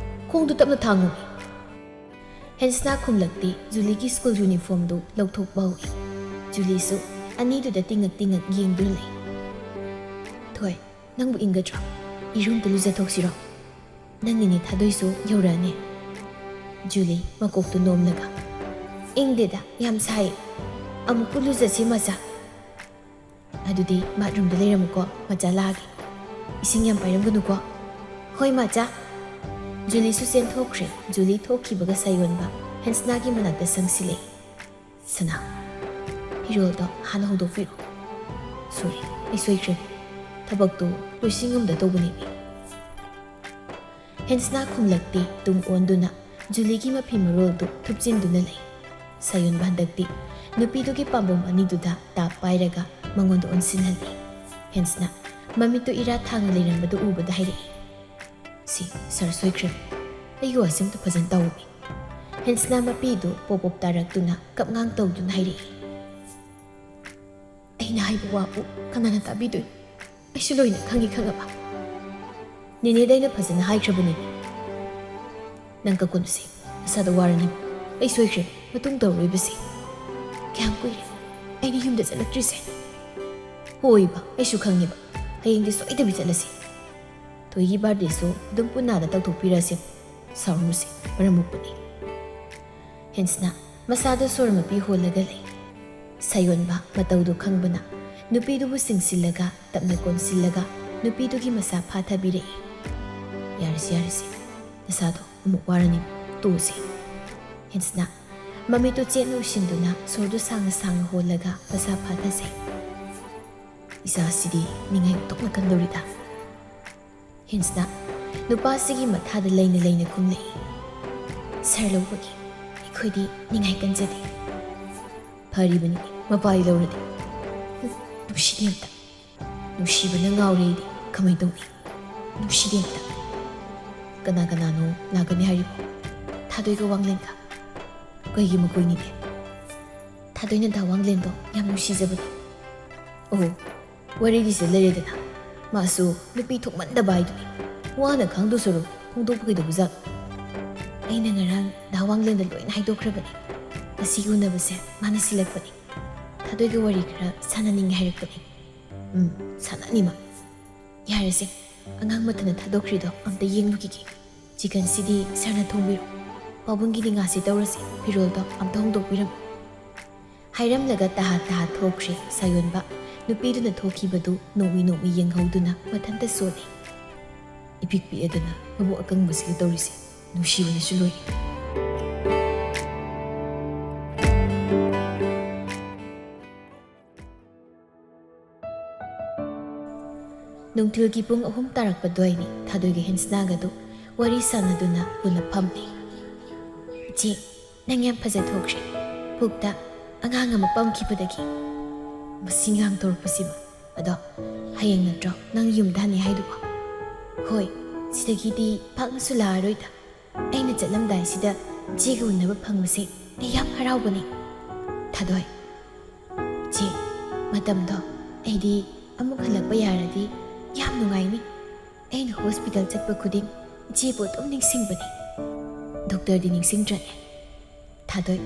ꯈꯣꯡꯗꯨ ꯇꯞꯅ ꯊꯥꯡꯉꯨ꯫ ꯍꯦꯟꯁꯅ ꯈꯨꯝꯂꯛꯇꯦ꯫ ꯖꯨꯂꯤꯒꯤ ꯁ꯭ꯀꯨꯜ ꯌꯨꯅꯤꯐꯣꯔꯝꯗꯨ ꯂꯧꯊꯣꯛꯄ ꯍꯧꯏ꯫ ꯖꯨꯂꯤꯁꯨ ꯑꯅꯤꯗꯨꯗ ꯇꯤꯡꯉꯛ ꯇꯤꯡꯉꯛ ꯌꯦꯡꯗꯨꯅ ꯂꯩ꯫ "ꯊꯣꯏ, ꯅꯪꯕꯨ ꯏꯪꯒꯗ꯭ꯔꯣ? ꯏꯔꯨꯝꯇ ꯂꯨꯖꯊꯣꯛꯁꯤꯔꯣ? ꯅꯪ ꯅꯤꯅꯦ ꯊꯥꯗꯣꯏꯁꯨ ꯌꯧꯔꯛꯑꯅꯤ꯫" ꯖꯨꯂꯤ ꯃꯀꯣꯛꯇꯨ ꯅꯣꯝꯂꯒ, "ꯏꯪꯗꯦꯗ, ꯌꯥꯝ ꯁꯥꯏ꯫ ꯑꯃꯨꯛꯄꯨ ꯂꯨꯖꯁꯤ ꯃꯆꯥ꯫" "ꯑꯗꯨꯗꯤ ꯕꯥꯠꯔꯨꯝꯗ ꯂꯩꯔꯝꯃꯨꯀꯣ, ꯃꯆꯥ ꯂꯥꯛꯑꯒꯦ꯫ ꯏꯁꯤꯡ ꯌꯥꯝ ꯄꯥꯏꯔꯝꯒꯅꯨꯀꯣ꯫" "ꯍꯣꯏ ꯃꯆꯥ꯫" ꯖꯨꯂꯤꯁꯨ ꯆꯦꯟꯊꯣꯛꯈ꯭ꯔꯦ꯫ ꯖꯨꯂꯤ ꯊꯣꯛꯈꯤꯕꯒ ꯁꯥꯌꯣꯟꯕ ꯍꯦꯟꯁꯅꯥꯒꯤ ꯃꯅꯥꯛꯇ ꯆꯪꯁꯤꯜꯂꯛꯏ꯫ "ꯁꯅꯥ, ꯐꯤꯔꯣꯜꯗꯣ ꯍꯥꯟꯅ ꯍꯣꯡꯗꯣꯛꯄꯤꯔꯣ꯫" "ꯁꯣꯔꯤ, ꯑꯩ ꯁꯣꯏꯈ꯭ꯔꯦ꯫ ꯊꯕꯛꯇꯨ ꯂꯣꯏꯁꯤꯟ ꯉꯝꯗ ꯇꯧꯕꯅꯦꯃꯤ꯫" ꯍꯦꯟꯁꯅꯥ ꯈꯨꯝꯂꯛꯇꯦ꯫ ꯇꯨꯡ ꯑꯣꯟꯗꯨꯅ ꯖꯨꯂꯤꯒꯤ ꯃꯐꯤ ꯃꯔꯣꯜꯗꯨ ꯊꯨꯞꯆꯤꯟꯗꯨꯅ ꯂꯩ꯫ ꯁꯥꯌꯣꯟꯕ ꯍꯟꯗꯛꯇꯤ ꯅꯨꯄꯤꯗꯨꯒꯤ ꯄꯥꯝꯕꯣꯝ ꯑꯅꯤꯗꯨꯗ ꯇꯥꯞ ꯄꯥꯏꯔꯒ ꯃꯉꯣꯟꯗ ꯑꯣꯟꯁꯤꯟꯍꯜꯂꯤ꯫ ꯍꯦꯟꯁꯅ ꯃꯃꯤꯠꯇꯨ ꯏꯔꯥ ꯊꯥꯡꯅ ꯂꯩꯔꯝꯕꯗꯨ ꯎꯕꯗ ꯍꯥꯏꯔꯛꯏ, "ꯁꯤ ꯁꯥꯔ ꯁꯣꯏꯈ꯭ꯔꯦ꯫ ꯑꯩꯒꯤ ꯋꯥꯁꯦ ꯑꯝꯇ ꯐꯖꯅ ꯇꯥꯎꯃꯤ꯫" ꯍꯦꯟꯁꯅ ꯃꯄꯤꯗꯨ ꯄꯣꯞ ꯄꯣꯞ ꯇꯥꯔꯛꯇꯨꯅ ꯀꯞꯉꯥꯡ ꯇꯧꯗꯨꯅ ꯍꯥꯏꯔꯛꯏ, "ꯑꯩꯅ ꯍꯥꯏꯕ ꯋꯥꯕꯨ ꯀꯅꯥꯅ ꯇꯥꯕꯤꯗꯣꯏꯅꯣ? ꯑꯩꯁꯨ ꯂꯣꯏꯅ ꯈꯪꯉꯤ ꯈꯪꯉꯕ?" "ꯅꯦꯅꯦꯗ ꯑꯩꯅ ꯐꯖꯅ ꯍꯥꯏꯈ꯭ꯔꯕꯅꯤ꯫" "ꯅꯪ ꯀꯛꯀꯅꯨꯁꯦ, ꯅꯁꯥꯗ ꯋꯥꯔꯅꯤ꯫ ꯑꯩ ꯁꯣꯏꯈ꯭ꯔꯦ, ꯃꯇꯨꯡ ꯇꯧꯔꯣꯏꯕꯁꯦ꯫ ꯀꯌꯥꯝ ꯀꯨꯏꯔꯦ ꯑꯩꯅ ꯌꯨꯝꯗ ꯆꯠꯂꯛꯇ꯭ꯔꯤꯁꯦ?" "ꯍꯣꯏꯕ, ꯑꯩꯁꯨ ꯈꯪꯉꯦꯕ꯫ ꯍꯌꯦꯡꯗꯤ ꯁꯣꯏꯗꯕꯤ ꯆꯠꯂꯁꯤ꯫ ꯊꯣꯏꯒꯤ ꯕꯥꯔꯗꯦꯁꯨ ꯑꯗꯨꯝ ꯄꯨꯟꯅꯗ ꯇꯧꯊꯣꯛꯄꯤꯔꯁꯦ꯫ ꯁꯥꯎꯔꯨꯅꯨꯁꯦ, ꯃꯔꯝ ꯃꯣꯛꯄꯅꯤ꯫" ꯍꯦꯟꯁꯅ ꯃꯁꯥꯗ ꯁꯣꯔ ꯃꯄꯤ ꯍꯣꯜꯂꯒ ꯂꯩ꯫ ꯁꯥꯌꯣꯟꯕ ꯃꯇꯧꯗꯨ ꯈꯪꯕꯅ ꯅꯨꯄꯤꯗꯨꯕꯨ ꯆꯤꯡꯁꯤꯜꯂꯒ ꯇꯞꯅ ꯀꯣꯟꯁꯤꯜꯂꯒ ꯅꯨꯄꯤꯗꯨꯒꯤ ꯃꯁꯥ ꯐꯥꯊꯕꯤꯔꯛꯏ꯫ "ꯌꯥꯔꯦꯁꯦ, ꯌꯥꯔꯦꯁꯦ, ꯅꯁꯥꯗꯣ ꯑꯃꯨꯛ ꯋꯥꯔꯅꯤ, ꯇꯣꯛꯑꯁꯦ꯫" ꯍꯦꯟꯁꯅ ꯃꯃꯤꯠꯇꯨ ꯆꯦꯠꯅ ꯎꯏꯁꯤꯟꯗꯨꯅ ꯁꯣꯔꯗꯨ ꯁꯥꯡꯅ ꯁꯥꯡꯅ ꯍꯣꯜꯂꯒ ꯃꯁꯥ ꯐꯥꯊꯖꯩ꯫ "ꯏꯆꯥꯁꯤꯗꯤ ꯅꯤꯡꯉꯥꯏ ꯑꯣꯟꯊꯣꯛꯅ ꯀꯟꯗꯧꯔꯤꯗ꯫" ꯍꯦꯟꯁꯅ ꯅꯨꯄꯥꯁꯤꯒꯤ ꯃꯊꯥꯗ ꯂꯩꯅ ꯂꯩꯅ ꯈꯨꯝꯂꯛꯏ, "ꯁꯥꯔ ꯂꯧꯕꯒꯤ ꯑꯩꯈꯣꯏꯗꯤ ꯅꯤꯡꯉꯥꯏ ꯀꯟꯖꯗꯦ꯫" "ꯐꯔꯤꯕꯅꯤ, ꯃꯄꯥꯗꯤ ꯂꯧꯔꯗꯤ꯫ ꯅꯨꯡꯁꯤꯗꯦ ꯑꯝꯇ꯫ ꯅꯨꯡꯁꯤꯕꯅ ꯉꯥꯎꯔꯦ ꯑꯩꯗꯤ꯫ ꯀꯃꯥꯏ ꯇꯧꯅꯤ? ꯅꯨꯡꯁꯤꯗꯦ ꯑꯝꯇ꯫ ꯀꯅꯥ ꯀꯅꯥꯅꯣ ꯂꯥꯛꯀꯅꯤ ꯍꯥꯏꯔꯤꯕꯣ? ꯊꯥꯗꯣꯏꯒ ꯋꯥꯡꯂꯦꯟꯒ? ꯀꯩꯒꯤ ꯃꯈꯣꯏꯅꯤꯗꯤ?" "ꯊꯥꯗꯣꯏꯅ ꯗꯥ ꯋꯥꯡꯂꯦꯟꯗꯣ ꯌꯥꯝ ꯅꯨꯡꯁꯤꯖꯕꯅꯤ꯫" "ꯑꯣ, ꯋꯥꯔꯤꯒꯤꯁꯦ ꯂꯩꯔꯦꯗꯅ꯫ ꯃꯥꯁꯨ ꯅꯨꯄꯤ ꯊꯣꯛꯃꯟꯗꯕ ꯍꯥꯏꯗꯨꯅꯤ꯫ ꯋꯥꯅ ꯈꯥꯡꯗꯧ ꯁꯔꯨꯛ ꯐꯣꯡꯗꯣꯛꯄ ꯀꯩꯗꯧꯕꯖꯥꯠꯅꯣ? ꯑꯩꯅ ꯉꯔꯥꯡ ꯗꯥ ꯋꯥꯡꯂꯦꯟꯗ ꯂꯣꯏꯅ ꯍꯥꯏꯗꯣꯛꯈ꯭ꯔꯕꯅꯤ꯫ ꯉꯁꯤ ꯎꯅꯕꯁꯦ ꯃꯥꯅ ꯁꯤꯜꯂꯛꯄꯅꯤ꯫ ꯊꯥꯗꯣꯏꯒ ꯋꯥꯔꯤ ꯈꯔ ꯁꯥꯟꯅꯅꯤꯡꯉꯦ ꯍꯥꯏꯔꯛꯄꯅꯤ꯫ ꯎꯝ, ꯁꯥꯟꯅꯅꯤꯃ꯫ ꯌꯥꯔꯦꯁꯦ, ꯑꯉꯥꯡ ꯃꯊꯟꯗ ꯊꯥꯗꯣꯛꯈ꯭ꯔꯤꯗꯣ ꯑꯝꯇ ꯌꯦꯡꯂꯨꯈꯤꯒꯦ꯫ ꯆꯤꯀꯟꯁꯤꯗꯤ ꯁꯥꯔꯅ ꯊꯣꯡꯕꯤꯔꯣ꯫ ꯄꯥꯕꯨꯡꯒꯤꯗꯤ ꯉꯥꯁꯦ ꯇꯧꯔꯁꯦ, ꯐꯤꯔꯣꯜꯗꯣ ꯑꯝꯇ ꯍꯣꯡꯗꯣꯛꯄꯤꯔꯝꯃꯣ꯫ ꯍꯥꯏꯔꯝꯂꯒ ꯇꯍꯥ ꯇꯍꯥ ꯊꯣꯛꯈ꯭ꯔꯦ ꯁꯥꯌꯣꯟꯕ꯫ ꯅꯨꯄꯤꯗꯨꯅ ꯊꯣꯛꯈꯤꯕꯗꯨ ꯅꯣꯛꯃꯤ ꯅꯣꯛꯃꯤ ꯌꯦꯡꯍꯧꯗꯨꯅ ꯃꯊꯟꯇ ꯁꯣꯜꯂꯤ꯫ ꯏꯄꯤꯛ ꯄꯤꯛꯑꯗꯅ ꯃꯕꯨꯛ ꯑꯀꯪꯕꯁꯤꯒ ꯇꯧꯔꯤꯁꯦ꯫ ꯅꯨꯡꯁꯤꯕꯅꯁꯨ ꯂꯣꯏꯔꯦ꯫ ꯅꯨꯡꯊꯤꯜꯒꯤ ꯄꯨꯡ ꯑꯍꯨꯝ ꯇꯥꯔꯛꯄ ꯑꯗꯨꯋꯥꯏꯅꯤ꯫ ꯊꯥꯗꯣꯏꯒ ꯍꯦꯟꯁꯅꯥꯒꯗꯨ ꯋꯥꯔꯤ ꯁꯥꯟꯅꯗꯨꯅ ꯄꯨꯟꯅ ꯐꯝꯂꯤ꯫ "ꯏꯆꯦ, ꯅꯪ ꯌꯥꯝ ꯐꯖ ꯊꯣꯛꯈ꯭ꯔꯦ꯫ ꯄꯨꯛꯇ ꯑꯉꯥꯡ ꯑꯃ ꯄꯝꯈꯤꯕꯗꯒꯤ꯫ ꯃꯁꯤ ꯉꯥꯡ ꯇꯧꯔꯛꯄꯁꯤꯃ꯫ ꯑꯗꯣ ꯍꯌꯦꯡ ꯅꯠꯇ꯭ꯔꯣ ꯅꯪ ꯌꯨꯝꯗ ꯍꯟꯅꯤ ꯍꯥꯏꯗꯨꯕꯣ?" "ꯍꯣꯏ, ꯁꯤꯗꯒꯤꯗꯤ ꯄꯥꯛꯅꯁꯨ ꯂꯥꯛꯑꯔꯣꯏꯗ꯫ ꯑꯩꯅ ꯆꯠꯂꯝꯗꯥꯏꯁꯤꯗ ꯏꯆꯦꯒ ꯎꯅꯕ ꯐꯪꯕꯁꯦ ꯑꯩ ꯌꯥꯝ ꯍꯔꯥꯎꯕꯅꯤ꯫" "ꯊꯥꯗꯣꯏ, ꯏꯆꯦ, ꯃꯇꯝꯗꯣ ꯑꯩꯗꯤ ꯑꯃꯨꯛ ꯍꯜꯂꯛꯄ ꯌꯥꯔꯗꯤ ꯌꯥꯝ ꯅꯨꯡꯉꯥꯏꯅꯤ꯫ ꯑꯩꯅ ꯍꯣꯁꯄꯤꯇꯥꯜ ꯆꯠꯄ ꯈꯨꯗꯤꯡ ꯏꯆꯦꯕꯨ ꯑꯗꯨꯝ ꯅꯤꯡꯁꯤꯡꯕꯅꯤ꯫ ꯗꯣꯛꯇꯔꯗꯤ ꯅꯤꯡꯁꯤꯡꯗ꯭ꯔꯅꯦ?" ꯊꯥꯗꯣꯏ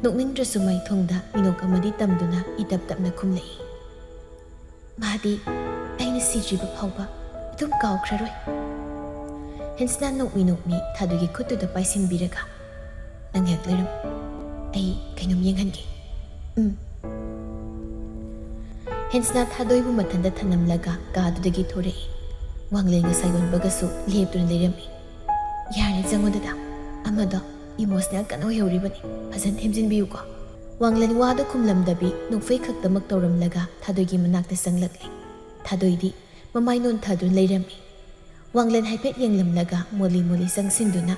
ꯅꯣꯛꯅꯤꯡꯗ꯭ꯔꯁꯨ ꯃꯥꯏꯊꯣꯡꯗ ꯃꯤꯅꯣꯛ ꯑꯃꯗꯤ ꯇꯝꯗꯨꯅ ꯏꯇꯞ ꯇꯞꯅ ꯈꯨꯝꯂꯛꯏ꯫ "ꯃꯥꯗꯤ ꯑꯩꯅ ꯁꯤꯗ꯭ꯔꯤꯕ ꯐꯥꯎꯕ ꯑꯗꯨꯝ ꯀꯥꯎꯈ꯭ꯔꯔꯣꯏ꯫" ꯍꯦꯟꯁꯅꯥ ꯅꯣꯛꯃꯤ ꯅꯣꯛꯃꯤ ꯊꯥꯗꯣꯏꯒꯤ ꯈꯨꯠꯇꯨꯗ ꯄꯥꯏꯁꯤꯟꯕꯤꯔꯒ, "ꯅꯪ ꯉꯥꯏꯍꯥꯛ ꯂꯩꯔꯝ, ꯑꯩ ꯀꯩꯅꯣꯝ ꯌꯦꯡꯍꯟꯒꯦ꯫" "ꯎꯝ꯫" ꯍꯦꯟꯁꯅꯥ ꯊꯥꯗꯣꯏꯕꯨ ꯃꯊꯟꯇ ꯊꯅꯝꯂꯒ ꯀꯥꯗꯨꯗꯒꯤ ꯊꯣꯔꯛꯏ꯫ ꯋꯥꯡꯂꯦꯟꯒ ꯁꯥꯌꯣꯟꯕꯒꯁꯨ ꯂꯦꯞꯇꯨꯅ ꯂꯩꯔꯝꯃꯤ꯫ "ꯌꯥꯔꯦ, ꯆꯪꯉꯣ ꯗꯗꯥ, ꯑꯃꯗꯣ ꯏꯃꯣꯁꯅꯦꯜ ꯀꯟꯅ ꯑꯣꯏꯍꯧꯔꯤꯕꯅꯤ, ꯐꯖꯅ ꯊꯦꯝꯖꯤꯟꯕꯤꯌꯨꯀꯣ꯫" ꯋꯥꯡꯂꯦꯟ ꯋꯥꯗ ꯈꯨꯝꯂꯝꯗꯕꯤ ꯅꯣꯛꯐꯦ ꯈꯛꯇꯃꯛ ꯇꯧꯔꯝꯂꯒ ꯊꯥꯗꯣꯏꯒꯤ ꯃꯅꯥꯛꯇ ꯆꯪꯂꯛꯂꯦ꯫ ꯊꯥꯗꯣꯏꯗꯤ ꯃꯃꯥꯏ ꯅꯣꯟꯊꯗꯨꯅ ꯂꯩꯔꯝꯃꯤ꯫ ꯋꯥꯡꯂꯦꯟ ꯍꯥꯏꯐꯦꯠ ꯌꯦꯡꯂꯝꯂꯒ ꯃꯣꯂꯤ ꯃꯣꯂꯤ ꯆꯪꯁꯤꯟꯗꯨꯅ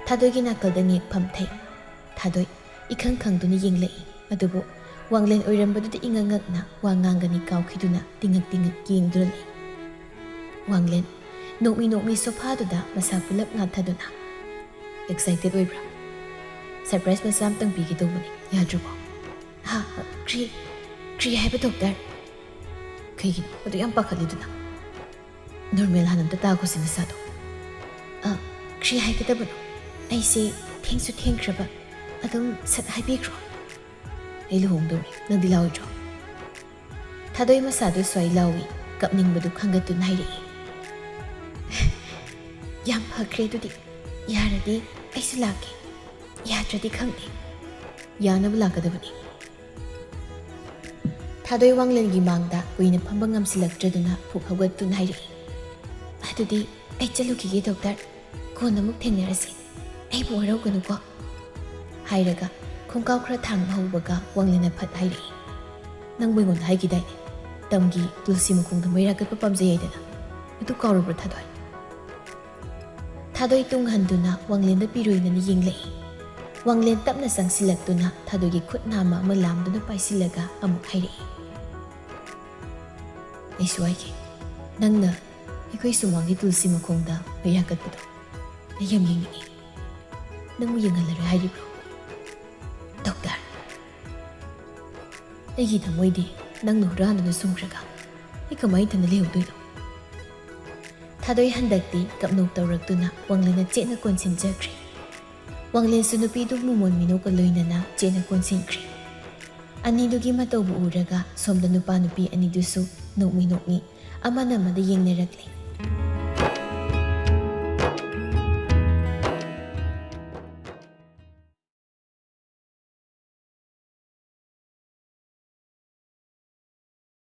ꯊꯥꯗꯣꯏꯒꯤ ꯅꯥꯀꯜꯗ ꯉꯦꯛ ꯐꯝꯊꯩ꯫ ꯊꯥꯗꯣꯏ ꯏꯈꯪ ꯈꯪꯗꯨꯅ ꯌꯦꯡꯂꯛꯏ꯫ ꯑꯗꯨꯕꯨ ꯋꯥꯡꯂꯦꯟ ꯑꯣꯏꯔꯝꯕꯗꯨꯗ ꯏꯉꯛ ꯉꯛꯅ ꯋꯥ ꯉꯥꯡꯒꯅꯤ ꯀꯥꯎꯈꯤꯗꯨꯅ ꯇꯤꯉꯛ ꯇꯤꯉꯛ ꯌꯦꯡꯗꯨꯅ ꯂꯩ꯫ ꯋꯥꯡꯂꯦꯟ ꯅꯣꯛꯃꯤ ꯅꯣꯛꯃꯤ ꯁꯣꯐꯥꯗꯨꯗ ꯃꯁꯥ ꯄꯨꯂꯞ ꯉꯥꯊꯗꯨꯅ, "ꯑꯦꯛꯁꯥꯏꯇꯦꯠ ꯑꯣꯏꯕ꯭ꯔꯥ? ꯁꯔꯄ꯭ꯔꯥꯏꯁ ꯃꯆꯥ ꯑꯃꯇꯪ ꯄꯤꯒꯦ ꯇꯧꯕꯅꯤ, ꯌꯥꯗ꯭ꯔꯕꯣ?" "ꯍꯥ? ꯀ꯭ꯔꯤ, ꯀ꯭ꯔꯤ ꯍꯥꯏꯕ ꯗꯣꯛꯇꯔ?" "ꯀꯩꯒꯤꯅꯣ ꯑꯗꯨ ꯌꯥꯝ ꯄꯥꯈꯠꯂꯤꯗꯨꯅ? ꯅꯣꯔꯃꯦꯜ ꯍꯥꯟꯅ ꯑꯝꯇ ꯇꯥꯈꯣꯁꯤ ꯅꯁꯥꯗꯣ꯫" "ꯑ, ꯀ꯭ꯔꯤ ꯍꯥꯏꯒꯗꯕꯅꯣ?" ꯑꯩꯁꯦ ꯊꯦꯡꯁꯨ ꯊꯦꯡꯈ꯭ꯔꯕ, ꯑꯗꯨꯝ ꯁꯠ ꯍꯥꯏꯕꯤꯈ꯭ꯔꯣ꯫ ꯑꯩ ꯂꯨꯍꯣꯡꯗꯧꯔꯦ, ꯅꯪꯗꯤ ꯂꯥꯛꯑꯣꯏꯗ꯭ꯔꯣ? ꯊꯥꯗꯣꯏ ꯃꯁꯥꯗꯨ ꯁ꯭ꯋꯥꯏ ꯂꯥꯎꯏ, ꯀꯞꯅꯤꯡꯕꯗꯨ ꯈꯪꯒꯠꯇꯨꯅ ꯍꯥꯏꯔꯛꯏ꯫ ꯌꯥꯝ ꯐꯈ꯭ꯔꯦ, ꯑꯗꯨꯗꯤ ꯌꯥꯔꯗꯤ ꯑꯩꯁꯨ ꯂꯥꯛꯀꯦ, ꯌꯥꯗ꯭ꯔꯗꯤ ꯈꯪꯗꯦ, ꯌꯥꯅꯕ ꯂꯥꯛꯀꯗꯕꯅꯤ꯫ ꯊꯥꯗꯣꯏ ꯋꯥꯡꯂꯦꯟꯒꯤ ꯃꯥꯡꯗ ꯀꯨꯏꯅ ꯐꯝꯕ ꯉꯝꯁꯤꯜꯂꯛꯇ꯭ꯔꯗꯨꯅ ꯐꯨꯛ ꯍꯧꯒꯠꯇꯨꯅ ꯍꯥꯏꯔꯛꯏ, "ꯑꯗꯨꯗꯤ ꯑꯩ ꯆꯠꯂꯨꯈꯤꯒꯦ ꯗꯣꯛꯇꯔ, ꯀꯣꯟꯅ ꯑꯃꯨꯛ ꯊꯦꯡꯅꯔꯁꯤ꯫ ꯑꯩꯕꯨ ꯋꯥꯔꯧꯒꯅꯨꯀꯣ"꯫ ꯍꯥꯏꯔꯒ ꯈꯣꯡꯀꯥꯎ ꯈꯔ ꯊꯥꯡꯕ ꯍꯧꯕꯒ ꯋꯥꯡꯂꯦꯟꯅ ꯐꯠ ꯍꯥꯏꯔꯛꯏ, "ꯅꯪꯕꯨ ꯑꯩꯉꯣꯟꯗ ꯍꯥꯏꯈꯤꯗꯥꯏꯅꯦ, ꯇꯝꯒꯤ ꯇꯨꯜꯁꯤ ꯃꯈꯣꯡꯗ ꯃꯩꯔꯥ ꯀꯠꯄ ꯄꯥꯝꯖꯩ ꯍꯥꯏꯗꯅ? ꯑꯗꯨ ꯀꯥꯎꯔꯕ꯭ꯔꯣ ꯊꯥꯗꯣꯏ?" ꯊꯥꯗꯣꯏ ꯇꯨꯡ ꯍꯟꯗꯨꯅ ꯋꯥꯡꯂꯦꯟꯗ ꯄꯤꯔꯣꯏꯅꯅ ꯌꯦꯡꯂꯛꯏ꯫ ꯋꯥꯡꯂꯦꯟ ꯇꯞꯅ ꯆꯪꯁꯤꯜꯂꯛꯇꯨꯅ ꯊꯥꯗꯣꯏꯒꯤ ꯈꯨꯠ ꯅꯥꯝꯃ ꯑꯃ ꯂꯥꯝꯗꯨꯅ ꯄꯥꯏꯁꯤꯜꯂꯒ ꯑꯃꯨꯛ ꯍꯥꯏꯔꯛꯏ, "ꯑꯩꯁꯨ ꯍꯥꯏꯒꯦ, ꯅꯪꯅ ꯑꯩꯈꯣꯏ ꯁꯨꯃꯥꯡꯒꯤ ꯇꯨꯜꯁꯤ ꯃꯈꯣꯡꯗ ꯃꯩꯔꯥ ꯀꯠꯄꯗꯣ ꯑꯩ ꯌꯥꯝ ꯌꯦꯡꯅꯤꯡꯉꯤ꯫ ꯅꯪꯕꯨ ꯌꯦꯡꯍꯜꯂꯔꯣꯏ ꯍꯥꯏꯔꯤꯕ꯭ꯔꯣ? ꯗꯣꯛꯇꯔ, ꯑꯩꯒꯤ ꯊꯃꯣꯏꯗꯤ ꯅꯪꯅ ꯍꯨꯔꯥꯟꯗꯨꯅ ꯁꯨꯝꯈ꯭ꯔꯒ ꯑꯩ ꯀꯃꯥꯏꯅ ꯏꯊꯟꯗ ꯂꯩꯍꯧꯗꯣꯏꯅꯣ?" ꯊꯥꯗꯣꯏ ꯍꯟꯗꯛꯇꯤ ꯀꯞꯅꯣꯛ ꯇꯧꯔꯛꯇꯨꯅ ꯋꯥꯡꯂꯦꯟꯅ ꯆꯦꯠꯅ ꯀꯣꯟꯁꯤꯟꯖꯈ꯭ꯔꯦ꯫ ꯋꯥꯡꯂꯦꯟꯁꯨ ꯅꯨꯄꯤꯗꯨ ꯃꯃꯣꯟ ꯃꯤꯅꯣꯛꯀ ꯂꯣꯏꯅꯅ ꯆꯦꯠꯅ ꯀꯣꯟꯁꯤꯟꯈ꯭ꯔꯦ꯫ ꯑꯅꯤꯗꯨꯒꯤ ꯃꯇꯧꯕꯨ ꯎꯔꯒ ꯁꯣꯝꯗ ꯅꯨꯄꯥ ꯅꯨꯄꯤ ꯑꯅꯤꯗꯨꯁꯨ ꯅꯣꯛꯃꯤ ꯅꯣꯛꯃꯤ ꯑꯃꯅ ꯑꯃꯗ ꯌꯦꯡꯅꯔꯛꯂꯤ꯫